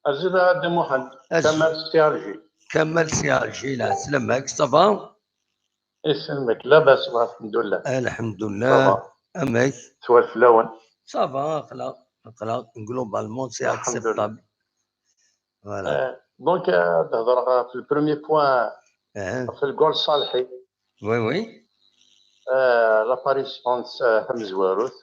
Azul a Dda Muḥend, Kamal si Alger. Kamal si Alger, lɛeslama-k, ça va? Isem-ik, labas, alḥemdulillah. Alḥemdulillah. Amek? Swal fell-awen. Ça va, aql-aɣ. Aql-aɣ globalement c'est acceptable. Voilà. Donc, euh, d-hedreɣ ɣef le premier point, Hein. ɣef le goal Salhi. Oui, oui. Euh, l'apparition euh, tamezwarut.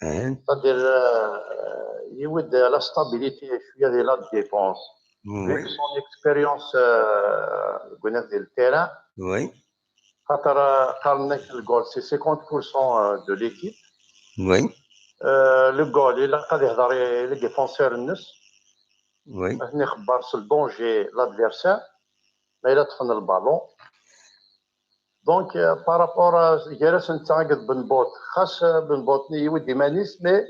Hein. C'est-à-dire, euh, il y a de la stabilité, il y a de la défense. Vu Oui. que son expérience euh, deg le terrain, Oui. خاطر قالنا le goal c'est cinquante pour cent de l'équipe. Oui. Euh, le goal, il a قاعد يهضر les défenseurs الناس. Oui. Ad nixebber sur le danger l'adversaire. Mais il a le ballon. Donc, euh, par rapport à Geras Ntsang de Benbot, خاص Benbot ni يود يمانيس, mais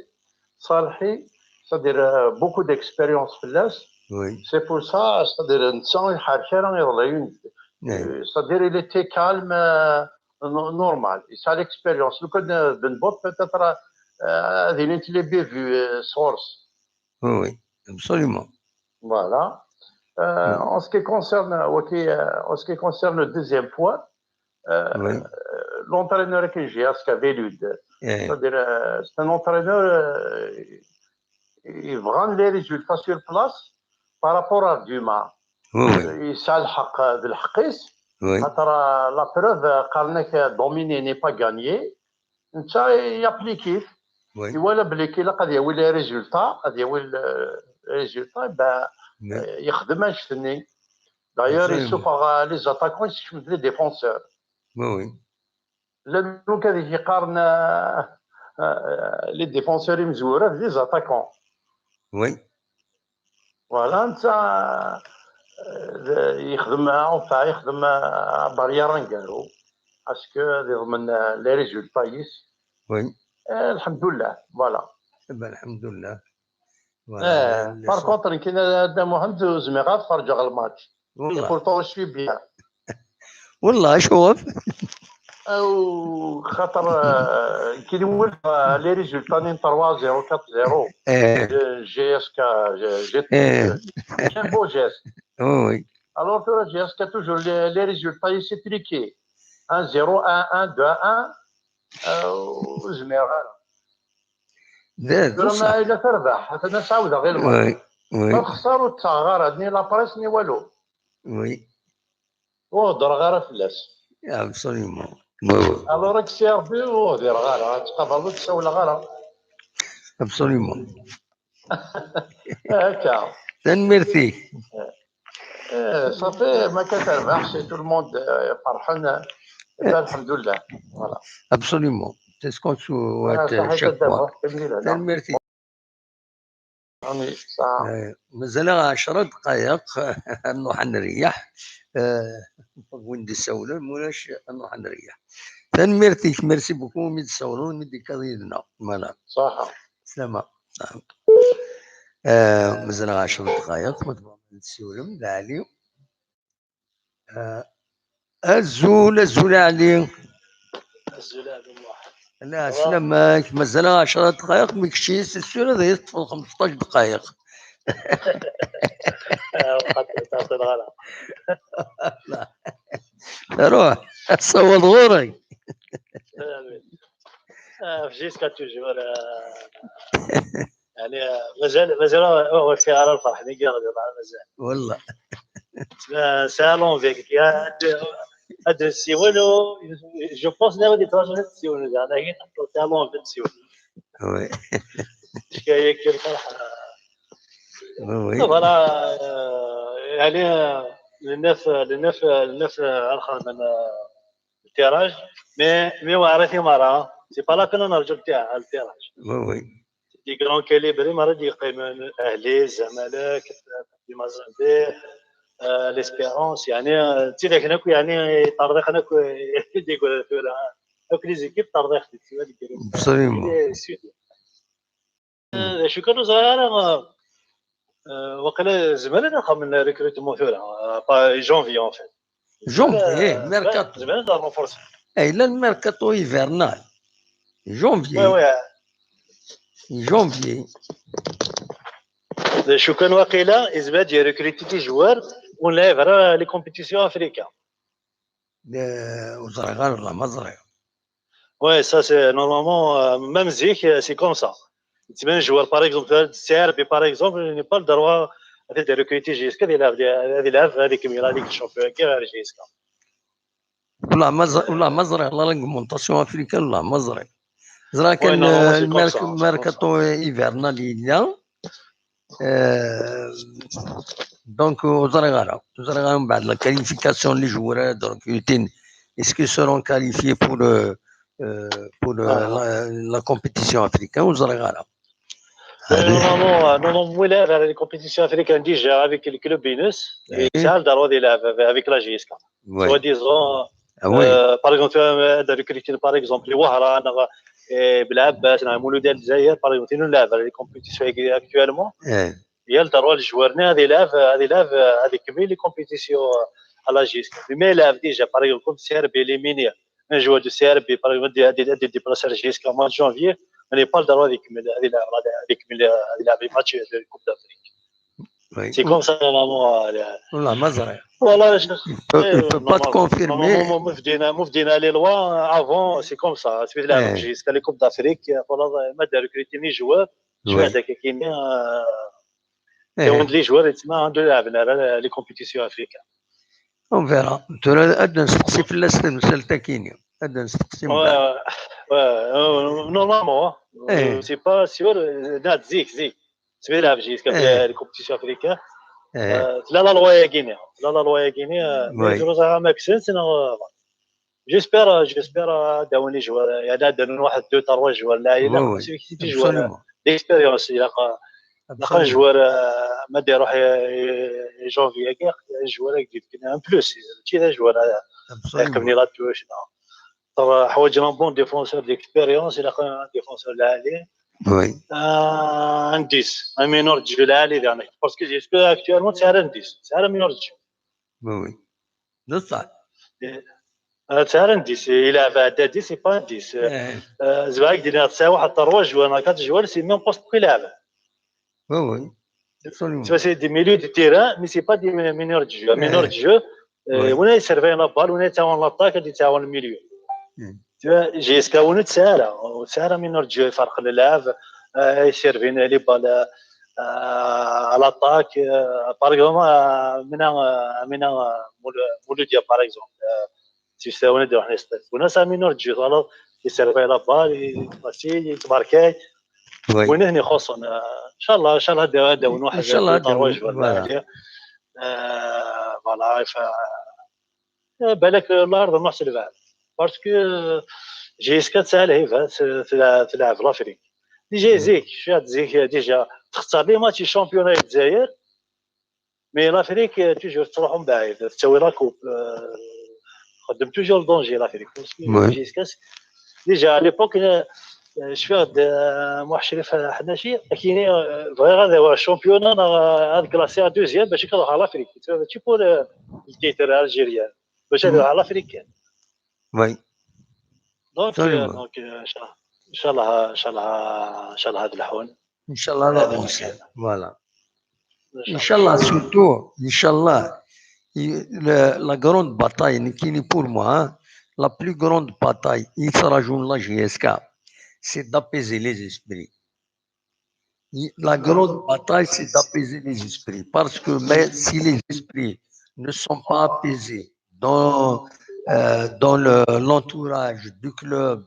Salhi, c'est-à-dire euh, beaucoup d'expérience في اللاس. Oui. C'est pour ça, c'est-à-dire نتا يحرك راه يضل. Oui. C'est-à-dire il était calme, euh, no- normal. Il a l'expérience. لو كان Benbot peut-être euh, هذه اللي انت les bien vu euh, source. Oui, oui. Absolument. Voilà. Euh, Oui. En ce qui concerne, ok, euh, en ce qui concerne le deuxième point, euh, Oui. l'entraîneur qui gère, c'est Velud. Eh, C'est-à-dire, euh, c'est un entraîneur euh, il prend les résultats sur place par rapport à Duma. Oui, oui. يسعى الحق بالحقيس. Oui. خاطر la preuve قال لك dominer n'est pas gagner. انت يابليكيف Oui. يولى بلي كي لقى يولي les résultats، غادي يولي les résultats، يبقى Oui. يخدم اش ثني. D'ailleurs Absolument. يسوفغ les attaquants يسكم les défenseurs. Oui, oui. لانه كذا يقارن آه، آه، les défenseurs يمزوره les attaquants. Oui. Voilà, انت آه، يخدم، enfin يخدم barrière نقارو parce que يضمن les résultats يس. Oui. آه، الحمد لله. Voilà. Ben, الحمد لله. Voilà. آه، Le- par contre كي انا مهند زميغ غير تفرجغ الماتش. والله. Pourtant je suis bien. والله شوف. او خاطر آه، كي نولي آه، les résultats نين trois zéro quatre zéro. Eh, G S K, j'ai Eh. Quel beau geste. Oui. Alors ثورا G S K toujours les, les résultats c'est triqué. Un zéro, un un, deux un. آه، وزميغ غير. De, de ثورا ça. ما الا تربح حتى انا سعودة غير الماتش. Oui. Oui. ما تخسر وتسعى غير هادني la presse ني والو. Oui. وهضر غير في اللاس. Absolument. Oui, oui. Alors راك سي ار بي وهضر غير تقابل وتساول غير. Absolument. هكا. Tanemmirt-ik. إيه، صافي ما كتربحش tout le monde آه، فرحان. الحمد لله. Voilà. Absolument. C'est ce qu'on souhaite آه، صحيت chaque fois. الدابة. كملي لنا. Tanemmirt-ik. راني صح. Eh, mazal-aɣ ɛecra dqayeq ad nruḥ ad nreyyeḥ. Eh, win d-isawlen, mulac ad nruḥ ad nreyyeḥ. Tanemmirt-ik, merci beaucoup, mi d-tsawleḍ, mi d-tekkaḍ yid-neɣ. Voilà. صح. Slama. Eh, mazal-aɣ ɛecra dqayeq, ma tebɣam ad tessiwlem, d Ɛli. Eh, azul, azul a Ɛli. Azul a Ɛli Muḥ. Ala, slama-k, mazal-aɣ ɛecra dqayeq, mi kečč c'est sûr ad iyi-teṭṭfeḍ xmesṭac dqayeq. Ah, xaṭi, xaṭi, ɣara. Ruḥ, tessawḍeḍ ɣur-i. Amin. Ah, jusqu'à toujours, ah, يعني، ah, مازال، مازال ur ɣ-, ur ɣ-yeffiɣ ara lferḥ-nni i ɣ-d-yeḍran, مازال. والله. Ah, c'est à l'envers. Ad, ad nessiwel, je pense, neɣ ad yettṛaju ad nessiwel, يعني, c'est à l'envers nessiwel. Oui. Kaya kan lferḥ. Oui, oui. Voilà, euh, يعني, euh, le neuf, euh, le neuf, euh, le neuf, euh, à le tirage, mais, mais ouais, arrêtez, Mara. C'est pas là que nous avons le tirage. Oui, oui. Des grands calibres, Mara, des Ahli, Zamalek, des Mazembe, euh, l'Espérance, يعني, euh, tu sais, هناك، يعني، طردنا هناك، يقول لك، هناك les équipes طردنا هناك. Absolument. D acu kan ur ẓriɣ ara, euh, waqila zemren ad xedmen recrutement tura, euh, pas janvier en fait. Janvier, mercato. Zemren ad renforcer. Eh, la mercato hivernal. Janvier. Ouais, ouais. Janvier. D acu kan waqila, yezmer ad recruter des joueurs ur nlɛib ara les compétitions africaines. Eh, ur ẓriɣ ara, la ma ẓriɣ. Ouais, ça c'est normalement, euh, même zik, euh, c'est comme ça. Yettban joueur, par exemple, C R B, par exemple, il n'est pas le droit ad recruter J S K, ad yelɛeb, ad yelɛeb, ad ikemmel la Ligue des Champions ɣer J S K. Wala ma ẓ- wala ma ẓriɣ la réglementation africaine, wala ma ẓriɣ. Ẓriɣ kan Ouais, non, non, c'est comme le ça, c'est comme mercato hivernal yella. Euh, donc, ur ẓriɣ ara. Ur ẓriɣ ara mbeɛd la qualification n les joueurs ad recrutin. Est-ce qu'ils seront qualifiés pour, euh, euh, pour euh, Ah. la, la compétition africaine? Ur ẓriɣ ara. Euh, normalement, euh, normalement, il avait les compétitions africaines déjà avec le club Venus. Et Eh. Ça, le droit de l'avait avec la J S K. Ouais. Soi-disant, Ah oui. euh, par exemple, euh, de recruter, par exemple, les Wahran, et Belabas, Mouloud El Zayer, par exemple, nous l'avons les compétitions actuellement. Eh. Il y a le droit de jouer, il y a des lèvres, il y a des lèvres, il y a des compétitions à la J S K. Mais là, déjà, par exemple, comme C R B éliminé, un joueur du C R B, par exemple, il a déplacé à la J S K au mois de janvier, on n'a pas le droit d'écumuler les matchs de Coupe d'Afrique. Oui. C'est comme ça, normalement. Voilà, ما ظهر. Voilà, je... Il peut, il peut pas te confirmer. Normalement, مفدينا مفدينا les lois avant, c'est comme ça. C'est la J S K, les Coupes d'Afrique, voilà, ما داروا recruter les joueurs. Je Oui. vais attaquer qui Eh, les joueurs, c'est ما عندهم يلعبوا على les compétitions africaines. On verra. Tura ad nesteqsi fell-as tamsalt-akini. Ad nesteqsi Ouais, ouais, euh, normalement, hein. Eh. Euh, c'est pas sûr, euh, ناض zik zik. C'est la J S K, Eh. Les compétitions africaines. Eh, Euh, c'est la loi guinéenne. C'est la loi guinéenne. Oui. Mais je ne sais pas, c'est, euh, j'espère, euh, j'espère, euh, d'avoir les joueurs. Il y a là, de nous, deux, trois joueurs là. Il y a Oui, oui. C'est des joueurs, euh, Absolument. D'expérience. Il y a un Absolument. joueur, euh, ما دار يروح janvier, un joueur avec des, en plus, c'est un joueur, euh, Absolument. comme il a touché, non. طبعا حوايج un bon défenseur d'expérience, il a un défenseur là, Oui. euh, un dix, un meneur de jeu là, les derniers. Parce que jusqu'à actuellement, c'est un dix, c'est un meneur de jeu. Oui, oui. C'est ça. Euh, c'est un dix, il a un dix, c'est pas un dix. Eh, Euh, زعما كي دينا تسعة واحد trois joueurs, quatre joueurs, c'est même pas ce qu'il a. Oui, oui. Absolument. C'est des milieux de terrain, mais c'est pas des meneurs de jeu. Un meneur de jeu, euh, Oui. وين يسيرفي la balle, وين يتعاون l'attaque, وين يتعاون le milieu. Mm. Tu vois, J S K وين تسعة، تسعة meneur de jeu, فرق اللعب, euh, يسيرفي les balles, euh, à l'attaque, euh, par exemple, euh, من، euh, من، euh, Mouloudia, par exemple. Euh, c'est ça, on est dans les stats. وين c'est un meneur de jeu, alors, يسيرفي la balle, يباسي، يتماركي. Oui. وين هنا خصوصا، آه، ان شاء الله، ان شاء الله هذا هذا ونوح إن شاء الله هذا طروج ون-، ولا voilà. حاجة. آه، voilà، ف آه، بالك الارض نروح سلفان. Parce que J S K تسعة لعيبه تلعب في l'Afrique. Déjà زيك شاد زيك déjà تختار les matchs championnat الجزائر. Mais l'Afrique toujours تروح من بعيد، تسوي la coupe. آه، خدم toujours le danger l'Afrique. Parce que Oui. J S K déjà à l'époque، آه، شفيغ محشري في حناشي كاين، آه، بغى غادي هو championnat، انا غاد classé deuxième باش يروح على l'Afrique. ماشي pour le titre algérien، باش يروح على l'Afrique. Oui. Donc Absolument. donc ان شاء الله، ان شاء الله، ان شاء الله، ان شاء الله هذا الحون. إن شاء الله. Voilà. إن شاء الله surtout, إن شاء الله. La grande bataille, pour moi, hein, la plus grande bataille, il sera joué la J S K, c'est d'apaiser les esprits. La grande bataille, c'est d'apaiser les esprits. Parce que mais, si les esprits ne sont pas apaisés dans, euh, dans le- l'entourage du club,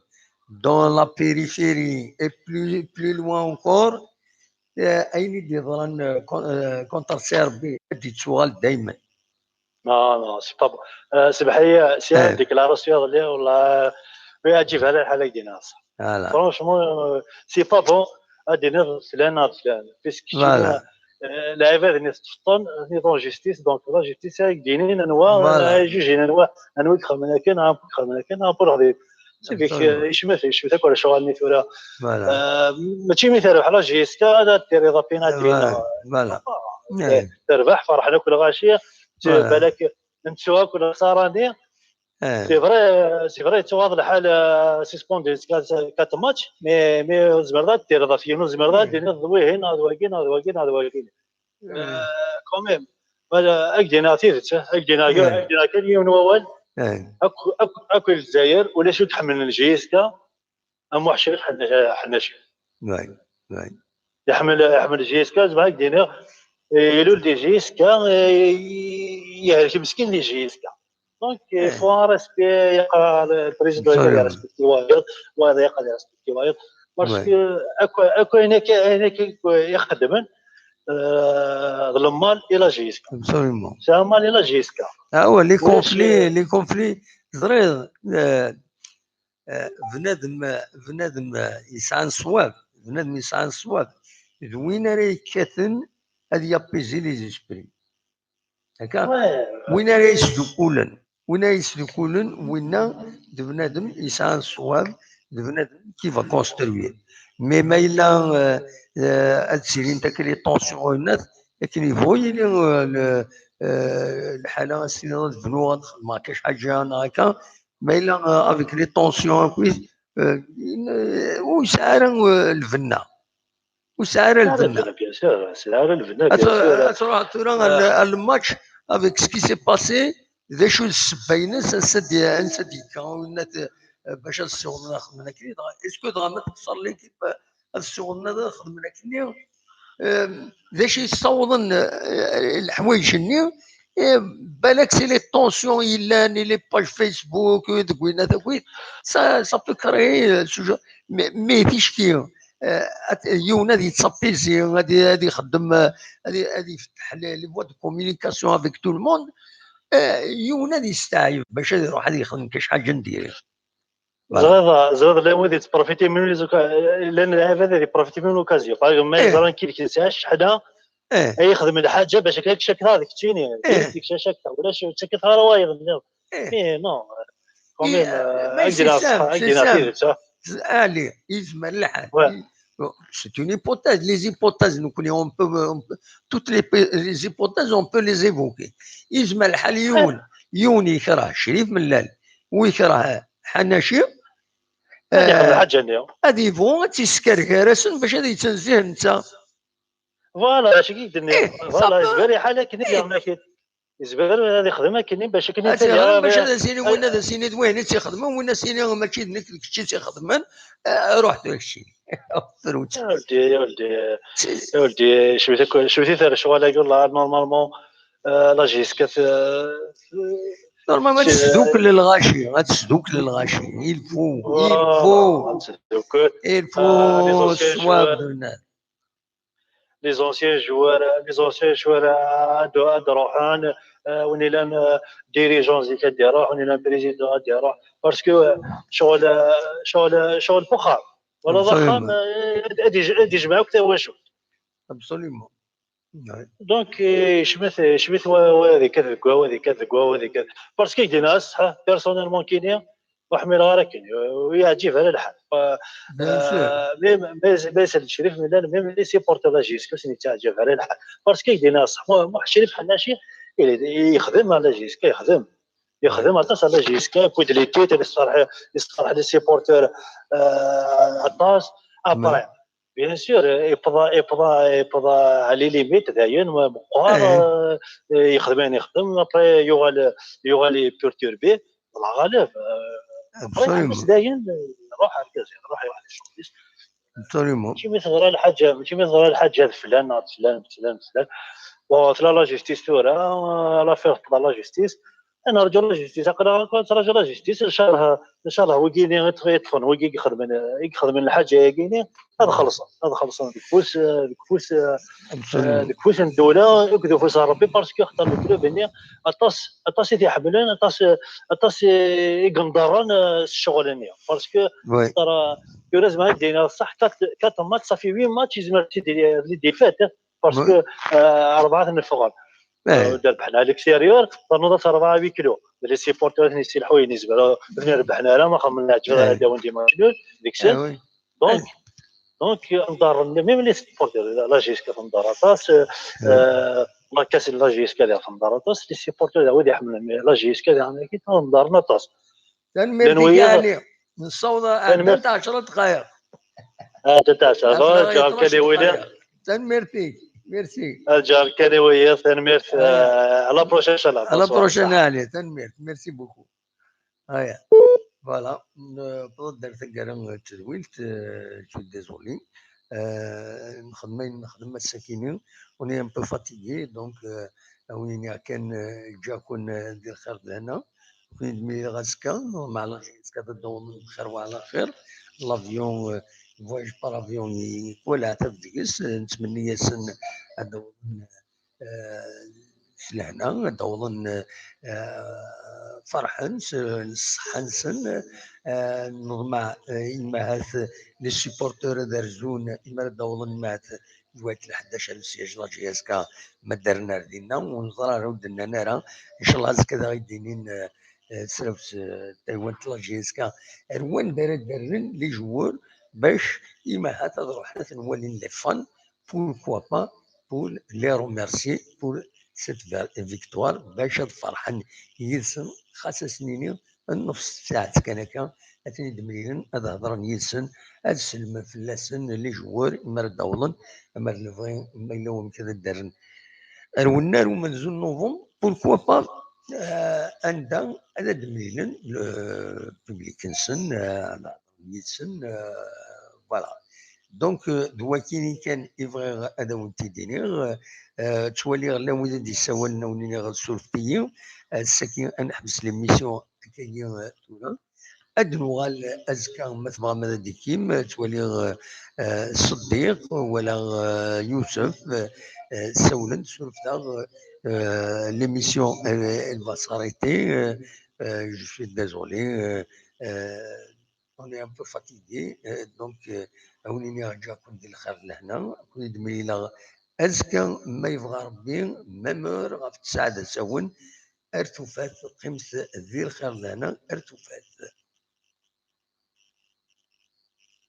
dans la périphérie et plus, plus loin encore, euh, ayen i d-yeḍran, euh, con- euh, contre C R B, ad d-yettuɣal daymen. Non, non, c'est pas bon. آه، سمح لي، c'est إيه. une déclaration اللي والله ما يعجبها لا الحال هكذا. Voilà. Franchement, euh, c'est pas bon. هذه نض فلان، نض فلان. Parce que Voilà. آه، لعيبه هذه تفطن، هذه dans justice، donc la justice هاي دينين انواع، Voilà. هاي جوج انواع، انواع يخمم كان، عم يخمم كان، عم بور غادي. C'est vrai que Absolument. يشمت، يشمت كل شغل نيت ولا Voilà. آه، ماشي مثال بحال J S K هذا دير اضافينا Voilà. Voilà. إيه. تربح فرحنا كل غاشيه. Voilà. بالك نتسوى كل خساره دي. إيه. C'est vrai, c'est vrai, تواضع الحال، آه، suspendus quatre matchs, mais mais زمرضات دير اضافيين، وزمرضات إيه. دير ضويهين، هذا واقين، هذا واقين، هذا واقين. إيه. Quand même. هذا اكدينا تيفت، اكدينا إيه. اكدينا كان يوم نوال. إيه. اكو اكو اكو الجزائر ولا شو تحمل J S K. ام وحشي حنا حنا شي. Oui. Iḥemmel, iḥemmel J S K, zbeḥ ad k-d-iniɣ, ilul di J S K, yehlek meskin di J S K. Donc, il faut un respect, yeqqar le président, il faut respecter wayeḍ, wayeḍ yeqqar respecter wayeḍ. Parce que akk, akk ayen akka, ayen akka ixeddmen, euh, d le mal et la J S K. Absolument. C'est un mal et la J S K. Ah ouais, les conflits, les conflits, teẓriḍ, euh, euh, bnadem, bnadem, euh, yesɛan ṣṣwab, bnadem yesɛan ṣṣwab, d win ara yekkaten ad yapaiser les esprits. Akka? Win ara yesdukulen, win ara yesdukulen, winna d bnadem yesɛan ṣṣwab, d bnadem qui va construire. Mais ma yella, euh, euh, ad ttilint akka les tensions, akken yebɣu yili, euh, le, euh, lḥala, ad s-tiniḍ ad bnuɣ, ad xedmeɣ kac ḥaǧa neɣ akka, ma yella, euh, avec les tensions akkit, euh, ur yesɛi ara, euh, lbenna. Ur yesɛi ara lbenna. Bien sûr, ur yesɛi ara lbenna, bien sûr. Ad truḥeḍ tura ar le match avec ce qui s'est passé, d acu d ssebba-ines, ansa d-, ansa d-yekka, bac ad ssiwḍen ad xedmen akken, est-ce que dɣa ma texṣer l'équipe, ad ssiwḍen ad xedmen akken? Euh, d acu yessawḍen, euh, leḥwayeǧ-nni? Eh, balak c'est les tensions yellan, les pages Facebook, euh, deg winna takit, ça, ça peut créer, euh, ce genre. Mais, mais ticki, euh, yiwen ad yettṣapizi, ad, ad ixeddem, euh, ad, ad yefteḥ les, les voies de communication avec tout le monde, euh, yiwen ad yesteɛyeb bac ad iruḥ ad yexdem kac ḥaǧa n diri. Ẓriɣ, ẓriɣ llan wid yettprofiti min les oca-, llan lɛibad ad yeprofiti min l'occasion. Par exemple, ma yeẓran kif yesɛa cceḥna, ay yexdem lḥaǧa bac akka tcakkeḍ d keččini. Kečč cakkeḍ, ulac ur ttakkeḍ ara wayeḍ nniḍen. Mais non, quand même, ad d-iniɣ ṣṣeḥ, ad d-iniɣ tidet. Ali, yezmer lḥal. C'est une hypothèse. Les hypothèses, nekkni, on peut, on peut, toutes les, les hypothèses, on peut les évoquer. Yezmer lḥal yiwen, yiwen yekreh Crif Mellal, u yekreh Ḥanaci, ad yexdem lḥaǧa-nni. Ad yebɣu ad tt-yesker gar-asen bac ad yettnezzih netta. Voilà, acu i k-d-nniɣ. Voilà, yezmer lḥal akken i yeɣna kit. Yezmer ad yexdem akken bac akken ad tt-yeɣra, bac ad as-yini winna ad as-yini d wayen i tt-ixedmen, winna ad as-yini mačči d nekk, d kečč i tt-ixedmen, eh, ruḥ tura keččini. Frut. A weldi, a weldi, a weldi, cewwet-it ar ccɣel-agi, wallah, normalement, euh, la J S K, euh, normalement, ad tesdukel lɣaci, ad tesdukel lɣaci. Il faut, il faut, il faut, euh, les anciens joueurs, les anciens joueurs, euh, ad, ad ruḥen, euh, win yellan, euh, dirigeant zik ad iruḥ, win yellan président ad iruḥ, parce que, euh, ccɣel, euh, ccɣel, euh, ccɣel f uxxam. Wala d axxam, euh, ad, ad yej-, ad yejmeɛ akk tawacult. Absolument. Donc, eh, yecmet, yecmet wa, wa ad ikkat deg wa, wa ad ikkat deg wa, wa ad ikkat. Parce que ak-d-iniɣ ṣṣeḥ, personnellement, kini, ur ḥmileɣ ara akken, ur yeɛǧib ara lḥal. Bien sûr. Euh, même, mais, mais c'est le Crif Mellal, même les supporters de la J S K, ur sen-yettaɛǧab ara lḥal. Parce que ak-d-iniɣ ṣṣeḥ, Muḥ-, Muḥ Crif Ḥanaci, il est, yexdem à la J S K, yexdem. Yexdem aṭas à la J S K, akked les titres, yesserḥ, yesserḥ les supporters, euh, aṭas. Après, bien sûr, yewweḍ, yewweḍ, yewweḍ à les limites, dayen, meqqar, euh, yexdem ayen yexdem, après, yuɣal, yuɣal perturbé, d lɣaleb, euh, après, dayen, iruḥ argaz, iruḥ, iruḥ di ccɣel-is. Absolument. Mačči mi teḍra lḥaǧa, mačči mi teḍra lḥaǧa d flan, neɣ d flan, d flan, d flan. Bon, tella la justice tura, l'affaire tella la justice. Ad nerǧu la justice, aql-aɣ akk ad nettṛaǧu la justice, ncallah, ncallah, wigini i ṭṭf-, i ṭṭfen, wigi i ixedmen, i ixedmen lḥaǧa-yagini, ad xellṣen, ad xellṣen deg ufus, deg ufus, deg ufus n ddula, akked ufus n Ṛebbi, parce que xaṭer le club-nni, aṭas, aṭas i t-iḥemmlen, aṭas, aṭas i, i yenḍerren, euh, s ccɣel-nni. Parce que, xaṭer, euh, tura zemreɣ ad d-iniɣ ṣṣeḥ, quatre, quatre matchs, ça fait huit matchs, yezmer d les défaites, parce que, euh, rebɛa ten-neffɣen. Euh, rebḥen à l'extérieur, ternuḍ-as rebɛa à huis clos. Les supporters ad ten-yessilḥu, ayen yezmer, ur ten-rebḥen ara, ma xemmen leɛǧeb ara d-awin des matchs nuls, deg-sen. Donc, donc, nḍerren, même les supporters, la J S K tenḍer aṭas, euh, la Caisse, la J S K diɣ tenḍer aṭas, les supporters, wid iḥemmlen la J S K diɣ, tenḍerren aṭas. Tanemmirt-ik a Ali. Nessaweḍ ɛeddan ɛecṛa dqayeq. Ɛeddan ɛecṛa. Ǧǧiɣ kan i wiyiḍ. Tanemmirt-ik. Merci. Ǧǧiɣ kan i wiyiḍ. Tanemmirt. Euh, à la prochaine, inchallah. À la prochaine, Ali. Tanemmirt. Merci beaucoup. Aya. Voilà. N-, tewweḍ-d ar taggara n tedwilt, euh, je suis désolé. Nexdem ayen nexdem ass-akini, on est un peu fatigué, donc a wen-iniɣ kan ǧǧiɣ-ken di lxir d lehna. Ur ken-id-mlileɣ azekka, meɛna azekka ad d-awḍen bxir wa ɛla xir. L'avion, voyage par avion, yewwa leɛtab deg-s. Nettmenni-yasen ad d-awḍen s lehna, ad d-awḍen ferḥen s ṣṣeḥḥa-nsen. Neḍmeɛ imahat les supporteurs ad rzun imi ara d-awḍen imahat lwayt lḥdac ar le siège la J S K, ma ddren ar dinna, ur neẓri ara, ur d-nnan ara. Ncallah azekka ad aɣ-d-inin srewt taywant la J S K ar wanda ara d-rren les joueurs bac imahat ad ruḥen ad ten-walin les fans, pourquoi pas pour les remercier pour cette victoire, bac ad ferḥen yid-sen, xas ad sen-nini nnefs saɛet kan akka, ad ten-id-mlilen, ad hedren yid-sen, ad sellmen fell-asen les joueurs imi ara d-awḍen, ama d lebɣi ma yella wamek ad d-rren ar wennar umenzu n novembre, pourquoi pas anda ad d-mlilen public-nsen, ad hedren yid-sen. Voilà. Donc d wakini kan i bɣiɣ ad awen-t-id-iniɣ. Ttwaliɣ llan wid i d-yessawalen, a wen-iniɣ surfet-iyi. Ass-agi ad neḥbes l'émission akkagi tura. Ad nuɣal azekka ma tebɣam ad d-ikkim. Ttwaliɣ Ṣeddiq, walaɣ Yusef, ssawlen-d, surfet-aɣ, l'émission elle va s'arrêter. Je suis désolé. On est un peu fatigué, donc a wen-iniɣ ǧǧiɣ-ken di lxir d lehna, a ken-id-mlileɣ azekka ma yebɣa Rebbi, même heure, ɣef tesɛa d asawen. Ar tufat, qqimet di lxir d lehna, ar tufat.